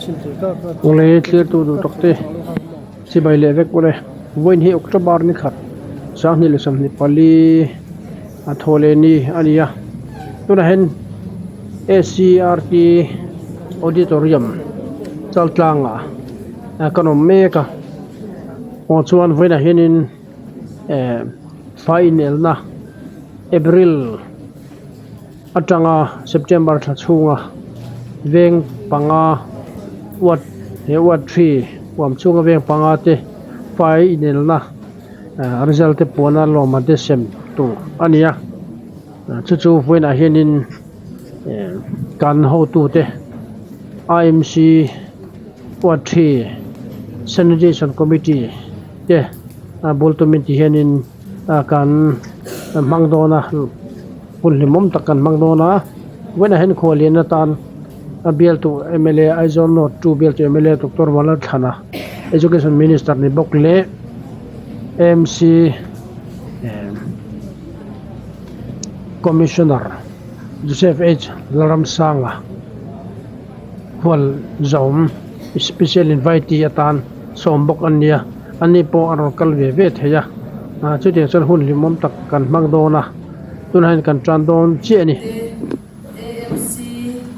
Awle thlirtu duh tak te chibai leh vek pawh le vawiin hi October ni khat 2024 a thaw leh ni a ni a tunah hian ACRT auditorium chaltlangah kan awm mek a aw chuan vawiinah hianin eh fai inelna April. Atanga September thla chhunga veng panga ward he ward three huam chhunga veng panga te fai inelna result te puana lawmman te sem tur a ni a chu chu vawiinah hianin kan hotute IMC ward three sanitation committee te bul tumin ti hianin kan hmang dawn a. Hun hlimawm tak kan hmang dawn a, vawiinah hian khuallian atan a bialtu mla Aizawl North 2 bialtu mla Doctor Vanlalthlana Education Minister ni bawk leh AMC Commissioner Joseph H Lalramsanga khual zawm special invitee atan sawm bawk an nia ani pawh a rawn kal ve ve thei a chutiang chuan hun hlimawm tak kan hmang dawn a. Tunah hian kan tan dawn chiah a ni. AMC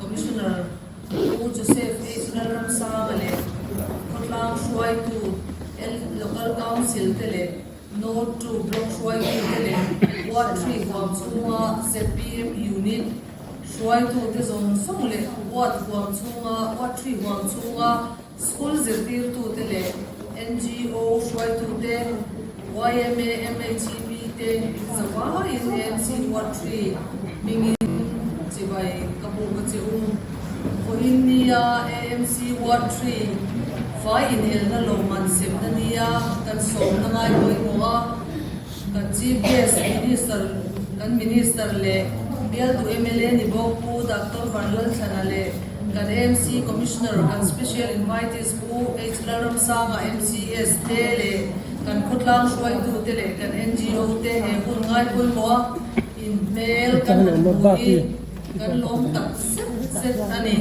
Commissioner Pu Joseph H. Lalramsanga leh khawtlang hruaitu Local Council te leh North 2 Block hruaitu te leh Ward 3 huam chhunga zpm Unit hruaitu te zawng zawng leh Ward huam chhunga Ward 3 huam chhunga School zirtirtute leh NGO hruaitute, yma, MHEP te zavaiin AMC Ward 3 hmingin chibai ka buk a che u. Vawiin nia AMC Ward 3 fai inelna lawmman semna nia kan sawmna ngai pawimawh a, kan Chief Guest Minister kan Minister leh bialtu mla ni bawk Pu Doctor Vanlalthlana leh Kan AMC Commissioner, kan Special Invitees Pu H. Lalramsanga MCS te leh kan khawtlang hruaitu te leh kan NGO te he hun ngai pawimawh a inhmel kan han hmu hi kan lawm tak zet zet a ni.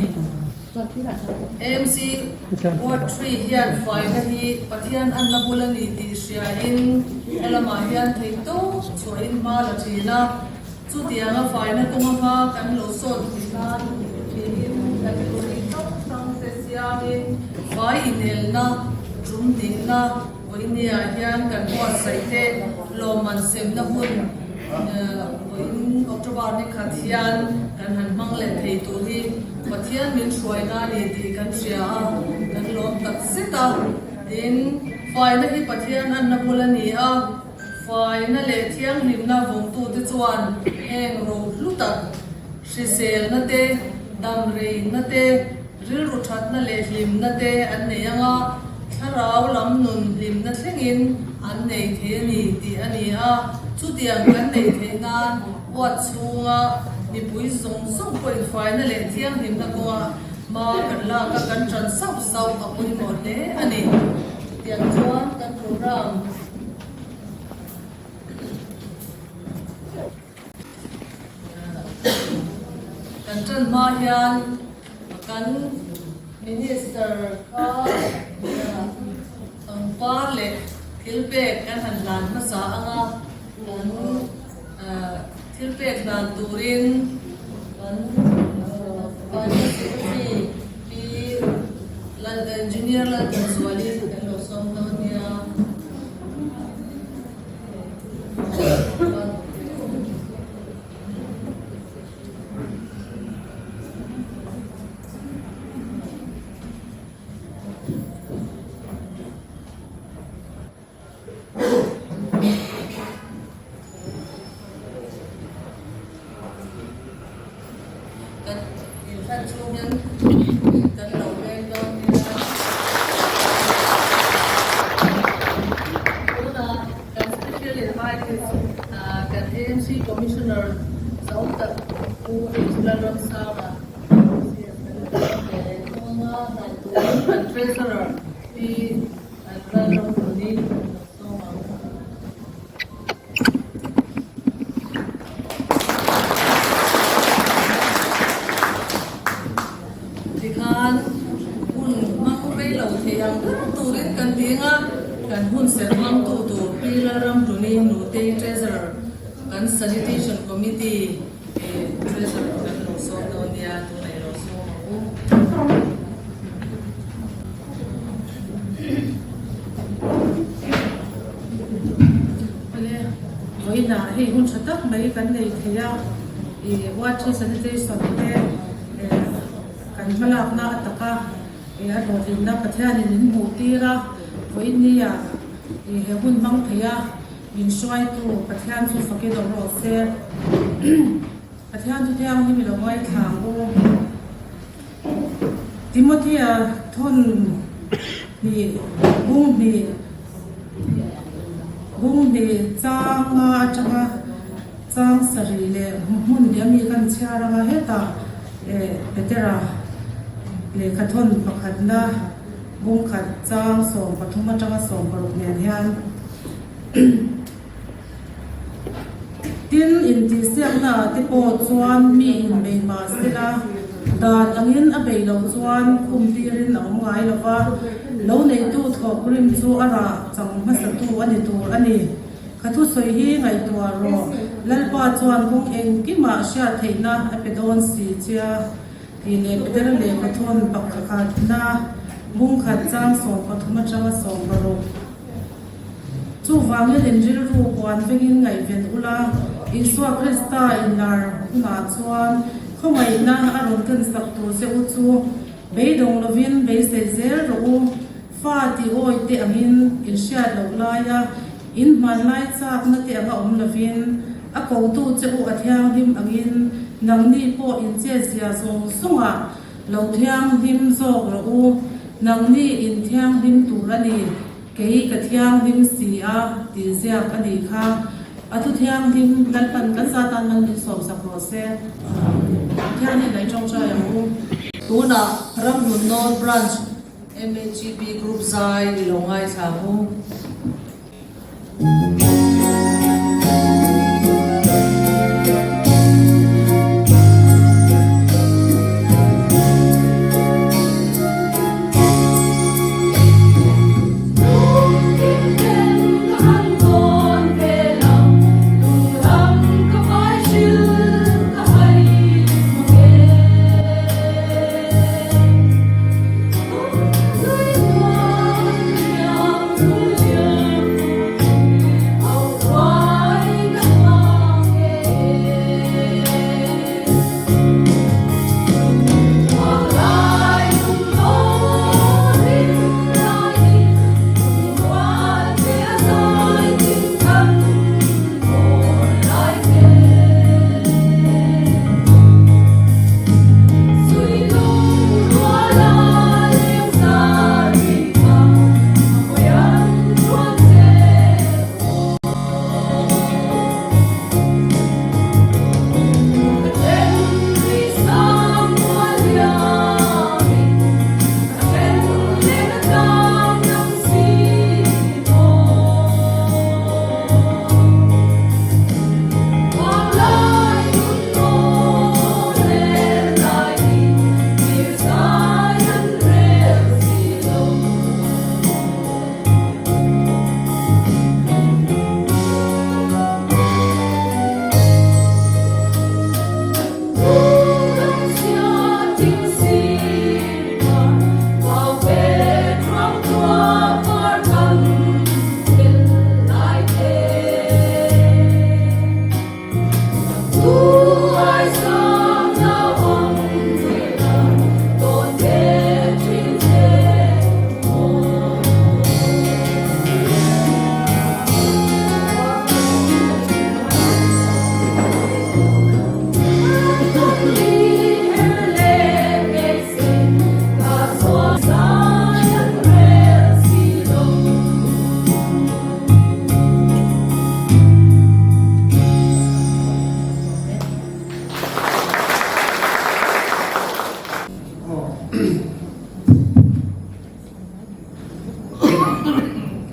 AMC Ward 3 hian faina hi Pathian anna bul a ni tih hriain helamah hian theihtawp chhuahin hma la thin a. Chutianga faina kawnga hma kan lo sawt tih nan tiin category hrang hrang te siamin fai inelna, tum hnihna vawinia hian kan buatsaih te lawmman semna hun vawiin October ni khat hian kan han hmang leh thei tur hi Pathian min hruaina a ni tih kan hria a, kan lawm tak zet a. Tin, faina hi Pathian anna bul a ni a. Faina leh thianghlimna vawngtute chuan heng ro hlu tak, hriselna te, damreina te, rilru thatna leh hlimna te an nei ang a, thlarau lam nun hlimna thlengin an nei thei a ni tih a ni a. Chutiang kan neih theih nan huat chhunga mipui zawng zawng pawhin faina leh thianghlimna kawnga hma kan lak a, kan ṭan sauh sauh a pawimawh hle a ni. Tiang chuan kan program. Kan ṭan hma hian kan Minister kha pangpar leh thil pek kan han hlan hmasa ang a, kan thil pek hlan turin kan Finance Secretary Pi Engineer Lalthanzuali kan lo sawm dawn nia. Kan inhlan chhung hian kan lo veng dawn nia. Tunah kan special invitees kan AMC Commissioner Zau tak Pu H Lalramsanga kan Treasurer Pi Lalramhluni lo sawm ang. Tikhan hun. ang ber turin kan ding a, kan hun serh hmangtu tur Pi Lalramhluni Nutei Treasurer, kan Sanitation Committee Treasurer kan lo sawm dawn nia, tunah i lo sawm ang u. Awle, vawiinah hei hun tha tak mai kan nei thei a, ih water sanitation te kan hmalakna a taka ih a hlawhtlinna Pathianin min hmuh tir a, vawiin nia ih he hun hmang thei a min hruaitu Pathian chu fakin awm rawh se. Pathian chu thianghlim i lo ngaithla ang u. Timothea thawn hnih bung hnih bung hnih chang nga atanga chang sarih leh hmun hnih ami kan chhiar anga hetah eh Petera lehkha thawn pakhatna bung khat chang 13 atanga 16 nen hian Tin, intihsiakna ah te pawh chuan mi inbei mah sela, dan angin a bei loh chuan khum tirin a awm ngai lo va, lo neitu thawk rim chu a rah chang hmasatu a ni tur a ni. Ka thusawi hi ngaihtuah rawh, Lalpa chuan kawng engkimah hriat theihna a pe dawn si chia tih leh Petera lehkha thawn pakhatna bungkhat chang 13 atanga 16. Chuvangin in rilru puan vengin ngaihven ula, Isua Krista inlar hunah chuan khawngaihna a rawn kensak tur che u chu beidawng lovin beisei zel rawh u. Fa tih awi te angin in hriat loh laia in hmanlai chakna te anga awm lovin a kotu che u a thianghlim angin nangni pawh in chetzia zawng zawngah lo thianghlim zawk rawh u. Nangni in thianghlim tur a ni. Kei ka thianghlim si a, tih ziak a nih kha. A thu thianghlim Lalpan kan za tan man min sawmsak rawh se. Pathian hi ngaih tawngtai ang u. Tunah Ramhlun North Branch MHEP Group zai i lo ngaithla ang u.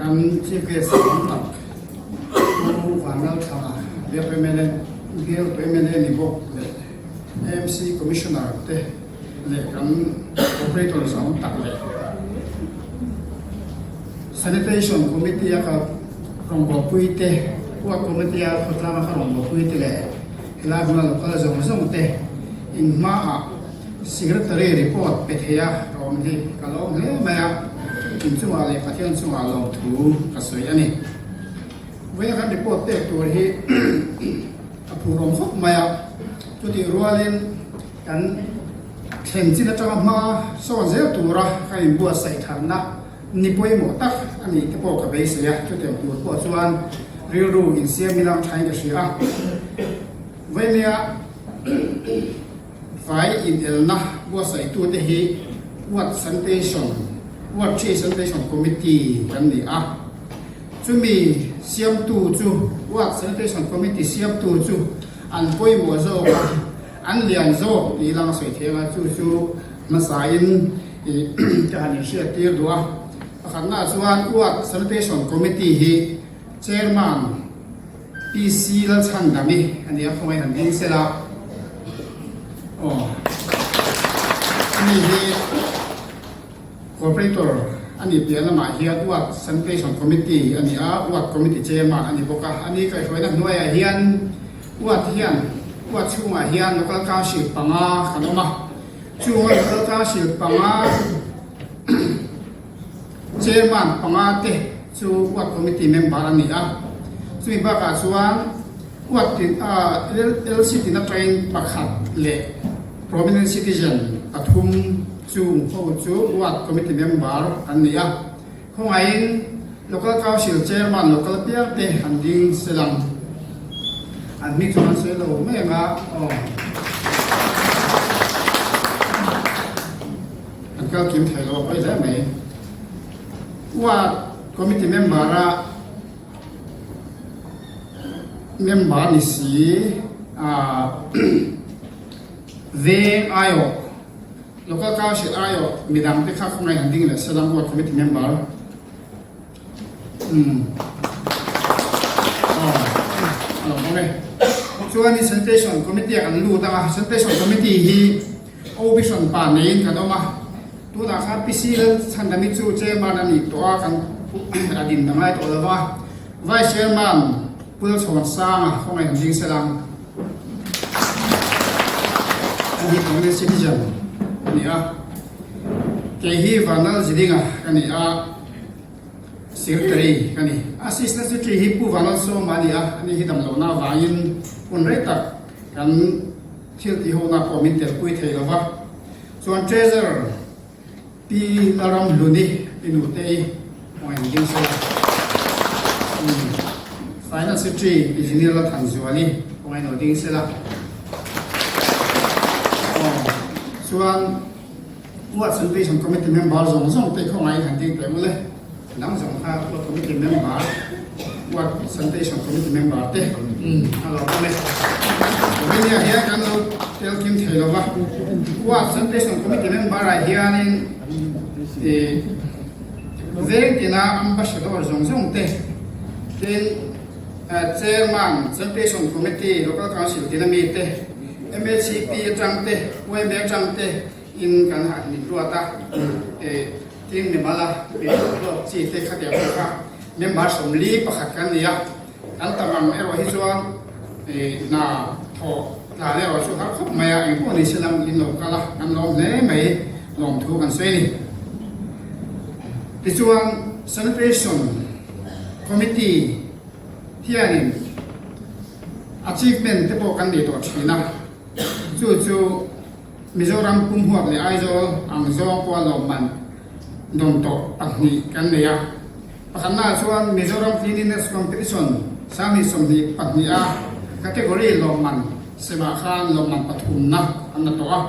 Kan Chief Guest tam tak Pu Vanlalthlana Biak mla Bialtu mla ni bawk leh AMC Commissioner te leh kan Operators tam tak leh. Sanitation Committee a ka rawngbawlpui te, Ward Committee a khawtlang a ka rawngbawlpui te leh helai hmuna local zawng zawng te in hmaah Secretary report pe thei a ka awm hi ka lawm hle mai a, in chungah leh Pathian chungah lawmthu ka sawi a ni. Vawiin kan report pek tur hi a phur awm khawp mai a, chutih rualin kan thlen chin atanga hma sawn zel tura kan inbuatsaih tharna ni pawimawh tak a nih te pawh ka beisei a, chutiang tur pawh chuan rilru insiam ila thain ka hria a. Vawinia fai inelna buatsaihtute hi Ward Sanitation, Ward Tree Sanitation Committee kan ni a. Chumi siamtu chu Ward Sanitation Committee siamtu chu an pawimawh zawk a, an lian zawk tih lang sawi thei anga chu chu hmasain ka han inhriat tir duh a. Pakhatnaah chuan Ward Sanitation Committee hi Chairman PC Lalchhandami a ni a, khawngaih han ding sela aw ani hi. Corporator a nih piah lamah hian Ward Sanitation Committee a ni a, Ward Committee Chairman a ni bawk a. Ani kaihhruaina hnuaiah hian Ward hian Ward chhungah hian Local Council panga kan awm a. Chunga Local Council panga Chairman panga te chu Ward Committee member a ni a. Chumi bakah chuan Ward tin LC tin atangin pakhat leh Prominent Citizen pathum Chung ho chu Ward Committee member an ni a, khawngaihin Local Council Chairman local piang te han ding se lang. An hming chu an sawi lo mai ang a, aw. An kal kim thei lo a pawi hle mai. Ward Committee member a member ni si a veng aiawh Local Council aiawh midang te kha khawngaih han ding leh Salam Ward Committee member umm aw a lo awm e. Chuan in Sanitation Committee ah kan lut ang a, Sanitation Committee hi OB hran pa neiin kan awm a, tunah khan PC Lalchhandami chu Chairman a nih tawh a, kan a din a ngai tawh lo va, Vice Chairman Pu Lalchhawnsanga khawngaih han ding sela. An hi Congress citizen a ni a, kei hi Vanlal Zidinga ka ni a, Secretary ka ni. Assistant Secretary hi Pu Vanlal Sawma a ni a, ani hi damlohna avangin hun rei tak kan thil tihawhna pawh min telpui thei lo va. Chuan Treasurer Pi Lalramhluni, Pi Nutei, Hmuain Dingsola, Finance Secretary Engineer Lalthanzuali, Hmuain Aw Dingsela. Aw, chuan Ward Sanitation Committee member zawng zawng te khawngaih han ding teh ule. Dang zawng kha Ward Committee member, Ward Sanitation Committee member te a lo awm e. Romania hian kan lo tel kim thei lo va, Ward Sanitation Committee member ah hianin ih veng tina ambassador zawng zawng te tin Chairman Sanitation Committee Local Council tina mi te MHCP atang te YMA atang te in kan han inruat a eh tin mimal a mi hlawk chi te khatiang pawh kha member 41 kan ni a kan tam ang erawh hi chuan eh hna thawh tlan erawh chu har khawp mai a engpawh ni se lam in lo kal a kan lawm hle mai lawmthu kan sawi a ni tichuan sanitation committee hianin achievement te pawh kan nei tawh thin a chu chu. Mizoram pumhuap leh Aizawl ang zawng pawha lawmman dawn tawh pahnih kan nei a. Pakhatnaah chuan Mizoram Cleanliness Competition 2022 a category lawmman semah khan lawmman pathumna an la tawh a.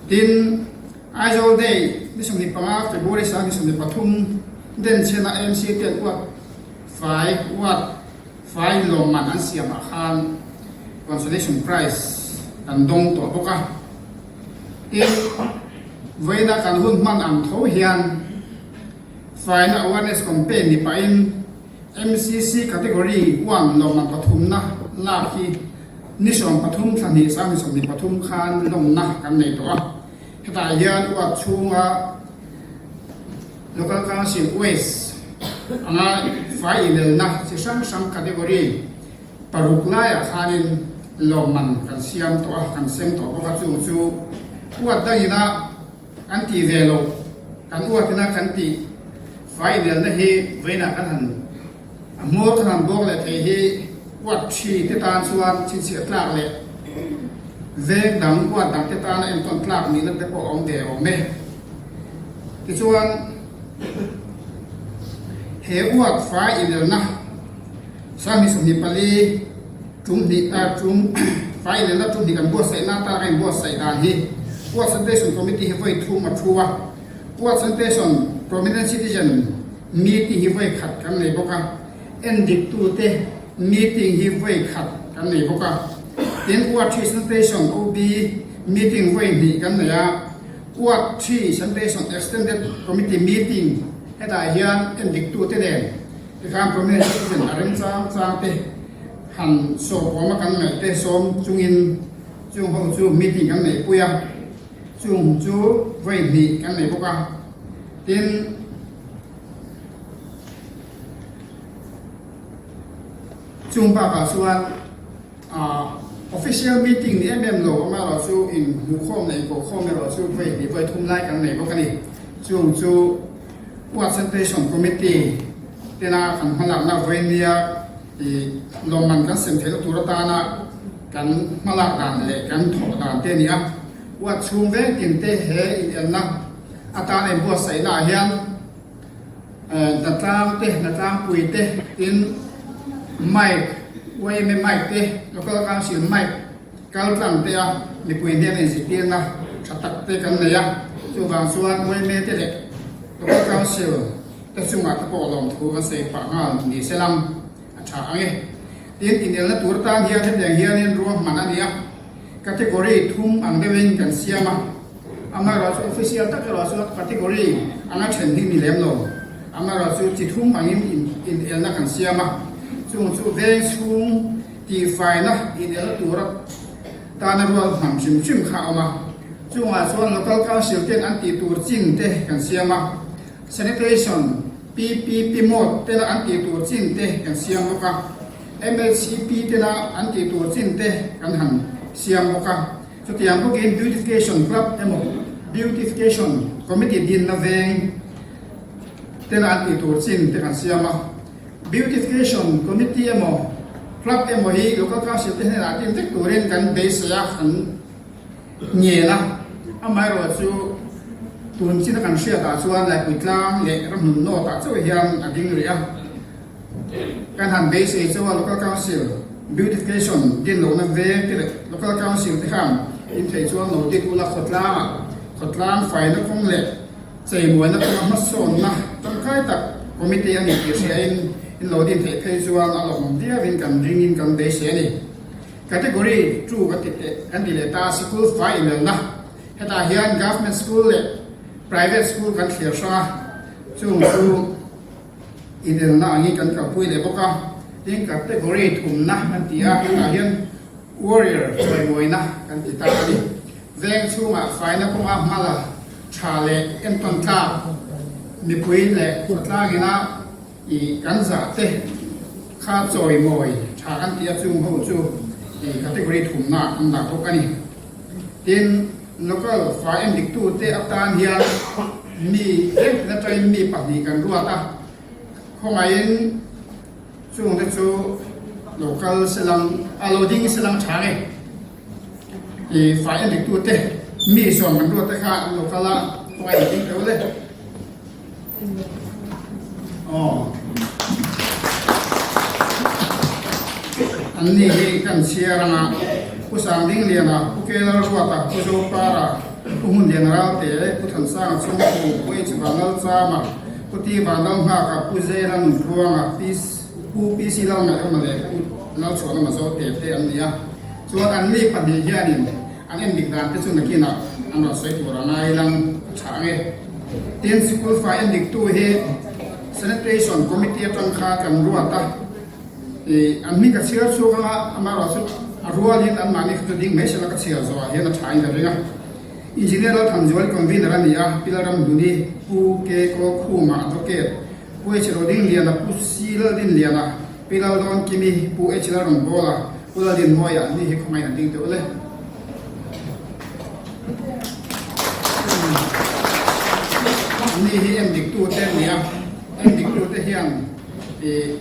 Tin, Aizawl Day ni 25 February 2023 denchhena AMC ten uat fai uat Fai lawmman an siamah khan consolation prize kan dawng tawh bawk a. Tin, vawiina kan hun hman ang tho hian Faina Awareness Campaign ni pahin MCC Category one lawmman pathumna lak hi ni 13 thla hnih 2023 khan lawmna kan nei tawh a. Hetah hian uat chhunga Local Council Waste. anga fai inelna chi hrang hrang category paruk laiah khanin lawmman kan siam tawh a, kan sem tawh bawk a, chung chu uat dangina kan tih ve loh, kan uatina kan tih fai inelna hi vawiinah kan han a hmawr kan han bawk leh thei hi uat thi te tan chuan chhinchhiah tlak leh veng dang uat dang te tana entawn tlak nihna te pawh a awm ve awm e. Tichuan he uat fai inelna Sangni 24 tum hnih tum fai inelna tum hnih kan buatsaihna atan a inbuatsaih dan hi Ward Sanitation Committee hi vawi thum a thu a, Ward Sanitation Prominent Citizen Meeting hi vawi khat kan nei bawk a, endiktute meeting hi vawi khat kan nei bawk a, tin Ward 3 Sanitation OB Meeting vawi hnih kan nei a, Ward 3 Sanitation Extended Committee Meeting hetah hian endiktute nen Tikhan Prominent Citizen a remchang chang te han sawrkawma kan ngaih te sawm chungin chung ho chu meeting kan neih pui a, chung chu vawi hnih kan nei bawk a. Tin, chung bakah chuan official meeting ni em em lo amaherawhchu inhmuhkhawm leh inkohkhawm erawh chu vawi hnih vawi thum lai kan nei bawk a ni. Chung chu Ward Sanitation Committee tena kan hmalakna vawinia ih lawmman kan sem theihna tur atana kan hmalak dan leh kan thawh dan te a ni a. Ward chhung veng tin te he inelna atana inbuatsaihna ah hian Hnatlang te, hnatlangpui te tin mic, yma mic te, Local Council mic kal tlang te a mipui hnena inzirtirna tha tak te kan nei a, chuvang chuan yma te leh Local Council te chungah te pawh lawmthu kan sawi pah nghal ni se lang a tha ang e. Tin, inelna tur tan hian hetiang hianin ruahman a ni a, category thum ang deuhin kan siam a. Amaherawhchu official tak erawh chu category anga then hi ni lem lo. Amaherawhchu chi thum angin inelna kan siam a, chung chu veng chhung tihfaina inelna tura tana rual hman hrim hrim kha a awm a. Chungah chuan local council ten an tih tur chin te kan siam a, sanitation PPP mode tena an tih tur chin te kan siam bawk a, MHCP tena an tih tur chin te kan han siam bawk a. Chutiang bawkin Beautification Club emaw Beautification Committee dinna veng tena an tih tur chin te kan siam a. Beautification Committee emaw Club emaw hi Local Council te hnenah din vek turin kan beisei a, kan ngen a. Amaherawh chu tun china kan hriatah chuan Laipui Tlang leh Ramhlun North ah chauh hian a ding rih a. Kan han beisei chu a Local Council Beautification din lohna veng te leh Local Council te khan in theih chuan lo dik ula khawtlangah khawtlang faina kawng leh cheimuaina kawnga hmasawnna tangkai tak committee a ni tih hriain in lo din theih phei chuan a lawm viauin kan ringin kan beisei a ni. Category 2 kan ti teh kan ti leh ta sikul fai inelna hetah hian Government School leh Private School kan thlir hrang a chung chu Inelna angin kan kalpui leh bawk a, tin category thumna kan ti a, hetah hian Warrior chawimawina kan ti ta a ni. Veng chhungah faina kawnga hmala tha leh entawn tlak mipui leh khawtlangina ih kan zah te kha chawimawi tha kan ti a, chung ho chu ih category thumna kan dah bawk a ni. Tin, local fai endiktute atan hian Mi engtin atangin mi pahnih kan ruat a, khawngaihin chungte chu lo kal selang, a lo ding selang tha nge i fai a niktute mi sawm kan ruat te kha an lo kal a, khawngaihin ding teuh le. Aw. An ni hi kan chhiar anga Pu Sangdingliana, Pu Kelal Ruata, Pu Zopara, Pu Hmunlian Ralte, Pu Thansanga Chhungku, Pu H Vanlalchama, Pu T Vanlalnghaka, Pu Zela Nuntluanga, Pu PC Lalngaihawma leh Pu Lalchhuahna Mazote te an ni a. Chuan an mi pahnih hianin an endik dan te chu nakinah an rawn sawi tur a ngai lang a tha ang e. Tin, sikul fai endiktu hi Sanitation Committee atang kha kan ruat a. Ih, an hming ka chhiar chhuak anga amaherawh chu a rualin anmahni kha chu ding mai sela ka chhiar zawhah hian a thain ka ring a. Engineer Lalthanzuali convener a ni a, Pilaram Hluni, Pu K Kawlkhuma advocate. Pu H Rodingliana, Pu C Laldinliana, Pi Laldawn-Kimi, Pu H Lalrawngbawla, Pu Laldinmawia an ni hi khawngaih an ding teh ule. An ni hi en diktute an ni a, en diktute hian ih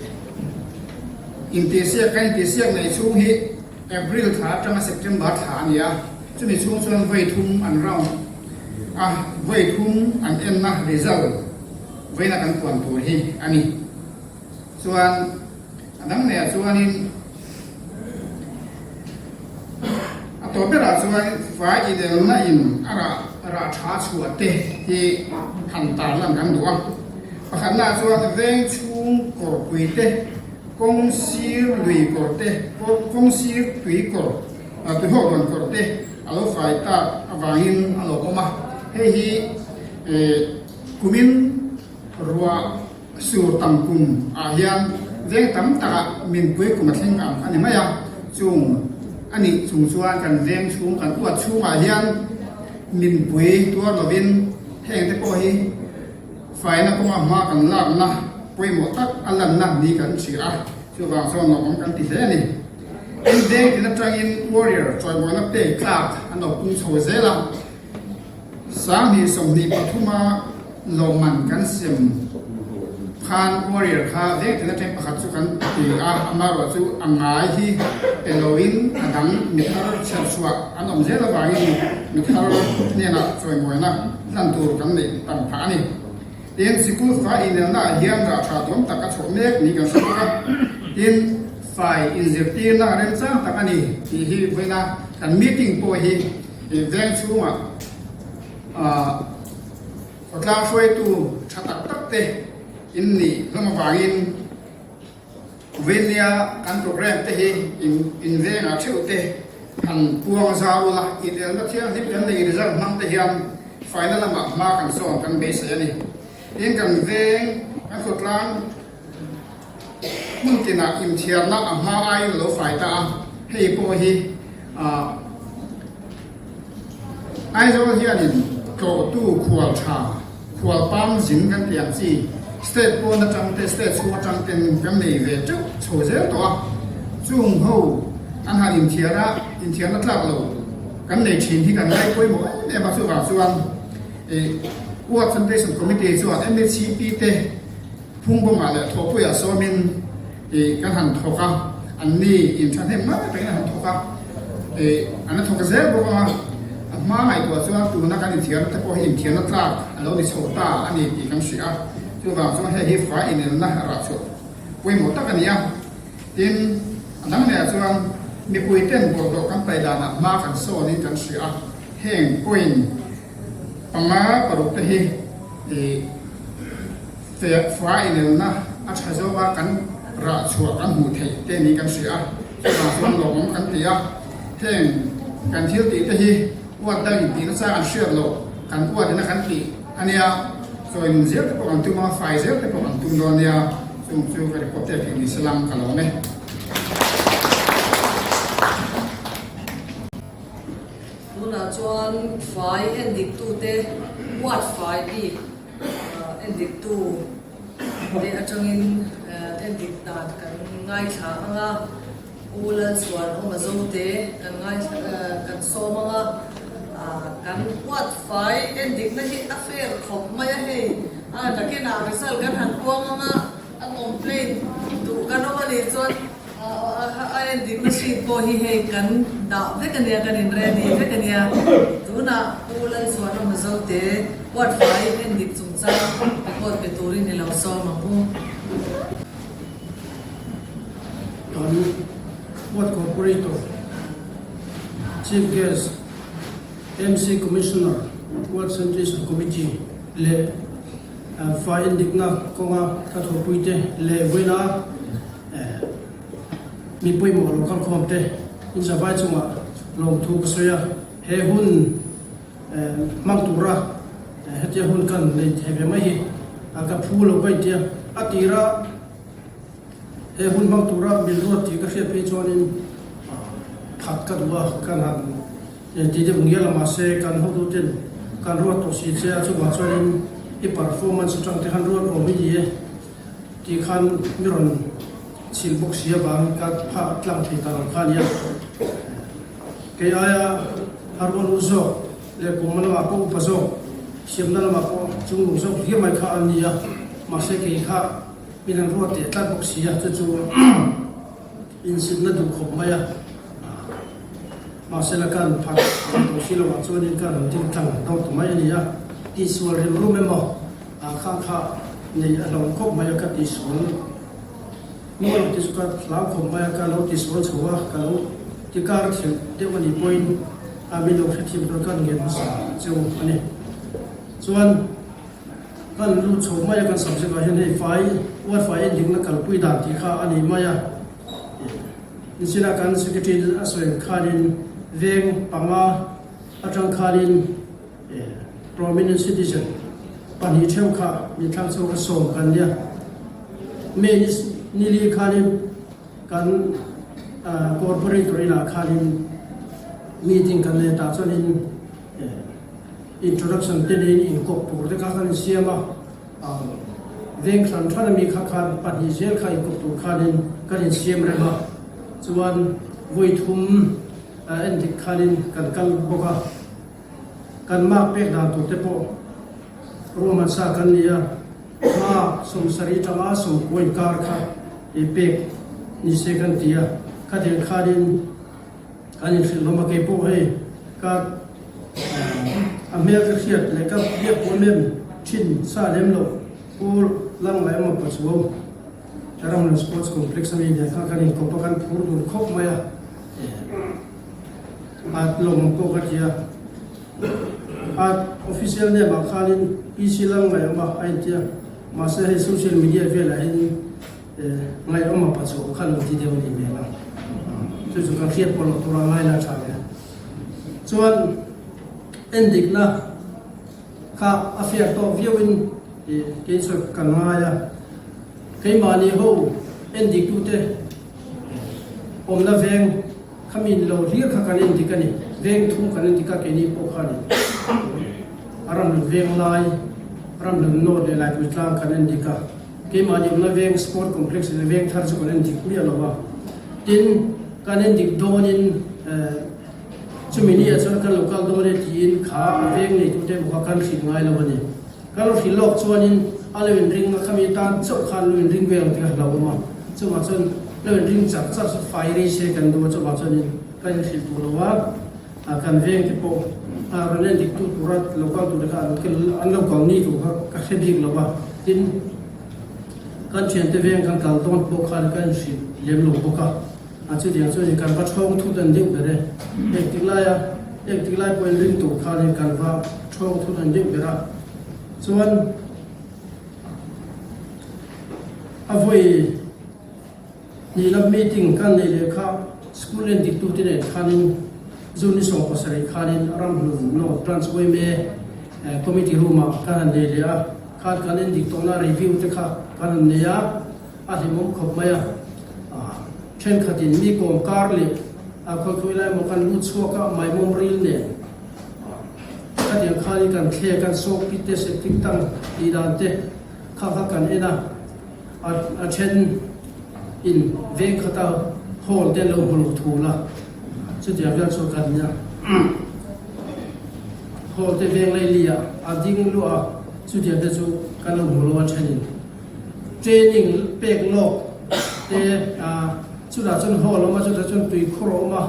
intihsiak kan intihsiak neih chhung hi April thla atanga September thla a ni a, chumi chhung chuan vawi thum an round a, vawi thum an enna result vawiina kan puan tur hi a ni. Chuan a dang lehah chuanin a tawp berah chuan fai inelna in a rah rah tha chhuah te hi han tarlan kan duh a. Pakhatnaah chuan veng chhung kawrpui te, kawng sir lui kawr te, kawng sir tui kawr, tuihawk rawn kawr te a lo fai tak avangin a lawmawm a. Hei hi kumin ruah Sur tam kum ah hian veng tam takah minpui kum a thleng ang a ni mai a, chung a nih chung chuan kan veng chhung kan uat chhungah hian minpui tuar lovin heng te pawh hi faina kawnga hma kan lakna pawimawh tak a lanna ni kan hria a, chuvang chuan lawmawm kan ti hle a ni. Tin veng tin atangin warrior chawimawina pek tlak an lo pung chho zel a. 2023 a lawmman kan sem khan Warrior kha veng tina ṭeng pakhat chu kan ti a, amaherawh chu a ngai hi pe loin a dang mithar chherchhuah an awm zel avangin mithar hnenah chawimawina hlan tur kan neih tam phah a ni. Tin, sikul fai inelna ah hian rah ṭha dawm tak a chhuah mek niin kan hre bawk a, tin, fai inzirtirna remchang tak a ni tih hi vawiina kan meeting pawh hi Veng chhungah khawtlang hruaitu tha tak tak te in nih hlawm avangin Venia kan programme te hi in vengah theuh te han puang zau ula, inelna thianghlim kan nei result hmang te hian final lamah hma kan sawn kan beisei a ni. Tin kan veng kan khawtlang hmun tinah inthiarna a hma aiin a lo fai ta a, hei pawh hi Aizawl hianin tlawhtu khual tha, khual pang zin kan tih ang chi state pawn atang te, state chhung atang ten kan nei ve teuh chho zel tawh a, chung ho an han inthiar a, inthiarna tlak lo kan nei thin hi kan ngai pawimawh em em a, chuvang chuan Ward Sanitation Committee chuan MHCP te Phungbawmah leh Thawhpuiah sawmin ih kan han thawk a, an ni in thahnem ngai takin an han thawk a, ih an la thawk zel bawk ang a, a hma ngaihtuah chuan tuna kan inthiarna te pawh hi inthiarna tlak a lo ni chho ta a ni tih kan hria a, chuvang chuan hei hi fai inelna rah chhuah pawimawh tak a ni a, tin a dang lehah chuan mipui ten bawlhhlawh kan paih danah hma kan sawnin kan hria a, heng point 5, 6 te hi ih. Fehfai inelna a tha zawk a, kan rah chhuah kan hmuh theih te niin kan hria a, chuvang chuan lawmawm kan ti a, heng kan thil tih te hi uat dang in tih nasa kan hriat loh kan uat ina kan tih a nia, chawi nun zel te pawh kan tum a, fai zel te pawh kan tum dawn nia, chung chu ka report tek thei ni se lang ka lawm e. Tunah chuan fai endik tute uat fai bik. Endiktu te atangin endik dan kan ngaithla ang a, U Lalchhuanawma Zote kan ngaithla kan sawm ang a, kan huat fai endikna hi a fair khawp mai a hei, a nakinah result kan han puang ang a, a complaint duh kan awm a nih chuan A endikna sheet pawh hi hei kan dah vek a nia, kan in ready vek a nia. Tunah Pu Lalchhuanawma Zote huatfai endik chungchang record pe turin i lo sawm ang u. Kan Ward Corporator, Chief Guest, MC Commissioner, Ward Sanitation Committee leh fai endikna kawnga ka thawhpuite leh vawiina Mi pawimawh lo kalkhawm te in zavai chungah lawmthu ka sawi a, he hun hmang tura hetia hun kan nei thei ve mai hi ka phu lo ka intia. A tira he hun hmang tura min ruat tih ka hriat phei chuanin phat ka duh a, kan han ti deuh ngial a mahse kan hotuten kan ruat tawh si che a, chuvang chuanin i performance atang te khan ruat awm i ni e. Ti khan mi rawn chhilh bawk si avangin ka pha tlang thei ta lo kha a nia. Kei aia a rual u zawk leh kum lamah pawh upa zawk, siamna lamah pawh chungnung zawk hliam mai kha an ni a, mahse kei kha min han ruat teh tlat bawk si a, chu chu insitna duh khawp mai a. Mahse la kan phat thei tawh si lovah chuanin ka rawn ding tlang dawt ta mai a ni a, tihsual rem rum emaw ah kha kha nei a hlauh khawp mai a ka tihsual nual lo te chu ka hlau khawp mai a, ka lo tihsual chho a, ka lo ti kar thelh deuh a nih pawhin a min lo hrethiam tur ka ngen hmasa cheu a ni. Chuan kan lut chho mai a kan subject ah hian hei fai wifi endikna kalpui dan tih kha a ni mai a. Nichina kan Secretary a sawi ang khanin veng panga atang khanin prominent citizen pahnih theuh kha mitthlang chhuak a sawm kan nia. May nili khanin kan corporator inah khanin meeting kan nei tah chuanin introduction te neiin inkawp tur te kha kan insiam a. Veng hran hran ami kha khan pahnih zel kha inkawp tur khanin kan insiam rem a, chuan vawi thum endik khanin kan kal bawk a, kan mark pek dan tur te pawh ruahman sa kan ni a, mark sawmsarih tanga sawmkua inkar kha pek ni se kan ti a, khatiang khanin Kan inhrilh hlawm a, kei pawh hei ka a hmel ka hriat leh ka biak pawn em thin sa lem loh Pu Langlai emaw Pachuau Ramhlun Sports Complex ami nen kha kan inkawp a, kan phur dun khawp mai a, a lawmawm pawh ka ti a, a official name ah khanin PC Langlai awm a a intia, mahse hei social media velah hian Ngaihawm a pachuah kha lo ti deuh a nih hmel a, chu chu kan hriat pawh loh tura ngai la tha ve. Chuan endikna kha a fiak tawk viauin kei chu kan ngai a, keimahni ho endiktute awmna veng kha mi ni lo hlir kha kan endik a ni, veng thum kan endik a keini pawh kha a ni. A ramhlun veng lai, ramhlun North leh Laipui tlang kan endik a. Keimahni awmna veng Sport Complex leh veng thar chu kan en dik miah lo a. Tin, kan en dik dawnin chumi ni ah chuan kan lo kal dawn e tiin kha a veng neitute emaw kha kan hrilh ngai lo a ni. Kan lo hrilh lawk chuanin a lo inring a, khami tan chauh khan lo inring vel ang tih kha hlauhawm a. Chuvang chuan lo inring char char chu fai rei se kan duh a, chuvang chuanin kan inhrilh duh lo a. Kan veng te pawh rawn en dik tu tura lo kal tur te kha an lo kal ni tur kha ka hre bik lo va, tin kan thiante veng kan kal dawn pawh khan ka inhrilh lem lo bawk a, a chutiang chuan kan va thawng thut an deuh ber e, engtik laia engtik lai pawhin ring tur khan kan va thawng thut an deuh ber a, chuan a vawi. Ni lam meeting kan neih leh kha school en diktute nen khanin June ni 17 khanin Ramhlun North Branch yma Committee room ah kan han nei leh a, khan kan en dik tawhna review te kha kan han nei a, a hlimawm khawp mai a. Thenkhatin mi kawm kar leh khawi khawi lai emaw kan lut chhuak a, maimawm ril nen khatiang khanin kan thlek kan sawk pit te septic tank tih dan te kha kha kan en a. A then in veng khata hall te lo hmu lo thul a, chutiang hian chu kan nia. Hall te veng lei li ah a ding luah a, chutiang te chu kan lo hmu lo a then in. Training pek lawk te chutah chuan hall a awm a, chutah chuan tui khur a awm a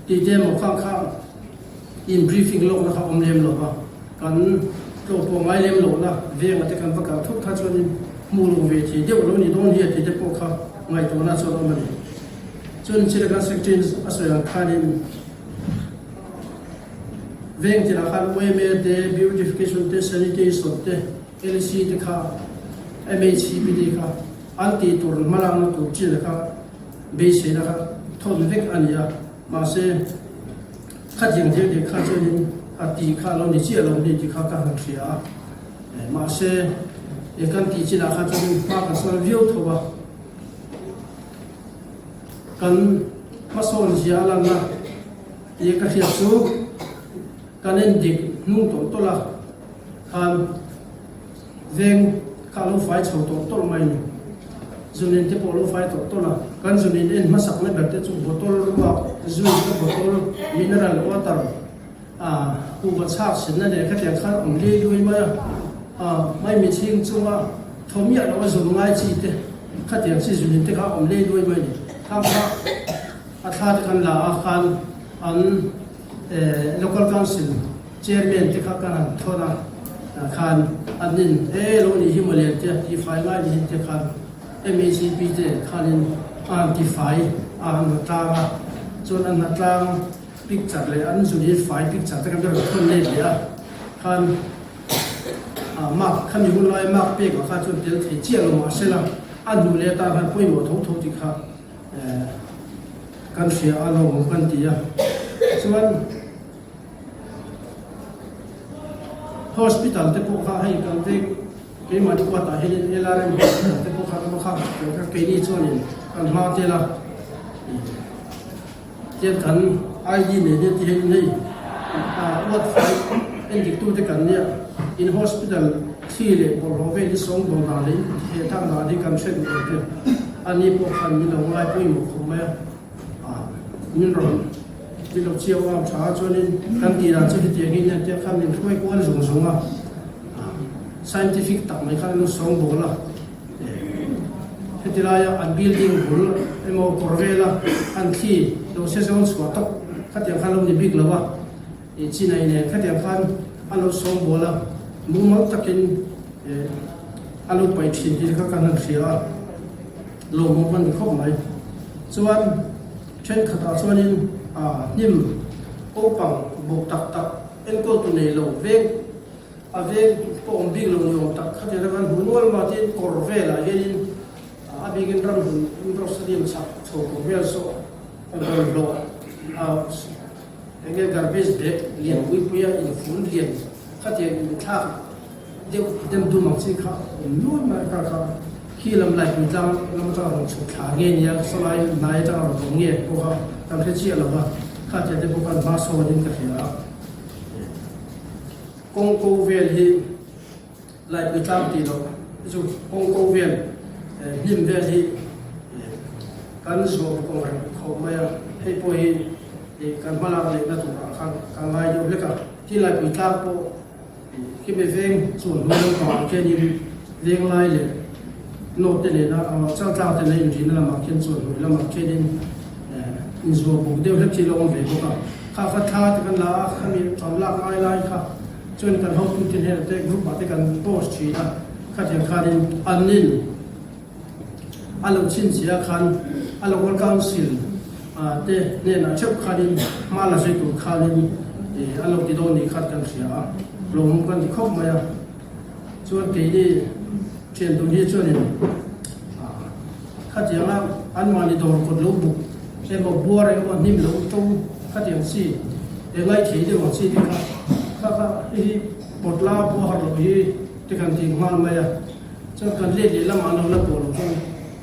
tih te emaw khang kha in briefing lawkna kha awm lem lo va, kan tlawh pawh ngai lem lohna vengah te kan va kal thut kha chuanin hmuh lo ve thei deuh lo ni dawn hi a tih te pawh kha ngaihtuahna chuan awm a ni. Chuan Chilakan Secretary a sawi ang khanin veng tinah khan yma te, beautification te, sanitation te, LC te kha, MHCP te kha an tih tur hmalakna tur chin kha beiseina kha thawn vek a ni a. Mahse, khatiang thil tih kha chuanin a tih kha a lo ni chiah lo ni tih kha ka han hria a. Mahse, he kan tih chinah kha chuanin hma kan sawn viau tho a. Kan hmasawn zia a lanna tih ka hriat chu kan en dik hnung tawlh tawlh a, khan veng kha a lo fai chho tawlh tawlh mai a ni. Zunin te pawh lo fai tawh tawlh a, kan zunin en hmasakna ber te chu bottle ruak, juice na bottle, mineral water, ah kuhva chhak sinna leh khatiang khan awm liai luai mai a, ah maimi chhing chunga thaw miah loh a zun ngai chi te khatiang chi zunin te kha awm liai luai mai a ni. Khang kha a thla te kan la a khan an eh local council chairman te kha kan han thawn a khan an in e lo nih hi mawle te tifai ngai ni hi te khan MHEP te khanin a han tifai a han hna tlang a chuan an hna tlang picture leh an zun fai picture te khan rawn thawn let leh a khan ah mark khami hun lai mark pek ah khan chuan tel thei chiah lo mahsela a hnu leh atan khan pawimawh tho tho tih kha eh kan hria a lawm kan ti a chuan Hospital te pawh kha hei kan veng keimahni kuatah hianin LRM hospital te pawh kha kan va khak tawh kha keini chuanin kan hma tel a tian kan ID nen hian ti hianin hei uat fai endik tute kan nia in hospital thli leh bawlhhlawh vel hi sawng dawn dan leh he thang dan hi kan hre duh lo te ani pawh khan min lo ngai pawimawh khawp mai a. Min rawn ti lo chiau a, tha chuanin kan tih dan chu hetiang in entir khan min hruai kual zung zung a, scientific tak mai khan an lo sawng bawl a, heti laia an building bul emaw kawr vela an thli lo se zawn chhuah tawk khatiang khan lo ni bik lo a, chinai nen khatiang khan a lo sawng bawl a, mumal takin a lo paih thin tih kha kan han hria a. Lawmawm a ni khawp mai. Chuan thenkhatah chuanin hnim kopang bawk tak tak enkawltu nei lo veng a veng pawh awm bik lo ni awm tak kha tiang khan hmu nual ma tin kawr velah hianin a bikin ramhlun indoor stadium chhak chho kawr vel saw a bawlhhlawh a enge garbage bag lian pui pui a infun lian khatiang inthlak Deuh dem dum ang chi kha awm nual mai kha kha khi lam laipui tlang lam atanga rawn chhuk thla nge nia sawlai hnai atanga rawn awm nge pawh kha kan hre chiah lo va, kha tia te pawh khan hma sawn in ka hria a. Kawng ko vel hi laipui tlang tih loh hi chu kawng ko vel hnim vel hi kan zuam kawng reng khawp mai a, hei pawh hi kan hmalak lehna turah khan ka ngai deuh hlek a, ti laipui tlang pawh Khimi veng chuan hma lampangah khianin veng lai leh note te nena chaltlang te nena inrina lamah khian chuan hnuai lamah khianin inzuah buk deuh hlek thil a awm ve bawk a. Kha kha thla te kan la a, khami ṭam lak ngai lai kha chuan kan hotute hnenah te group ah te kan post ṭhin a, khatiang khanin annin A lo chhinchhiah khan a local council te hnenah theuh khanin hma la zui tur khanin a lo ti dawn nih khat kan hria a, lawmawm kan ti khawp mai a. Chuan keini thian dun hi chuanin khatianga anmahni dawr kawt lo buk emaw buar emaw hnim lo to khatiang chi ngaithei deuh ang chi te kha kha kha hei hi pawt la pawh har loh hi te kan ti nghal mai a. Chuan kan let leh lamah an lo la pawh lo chuan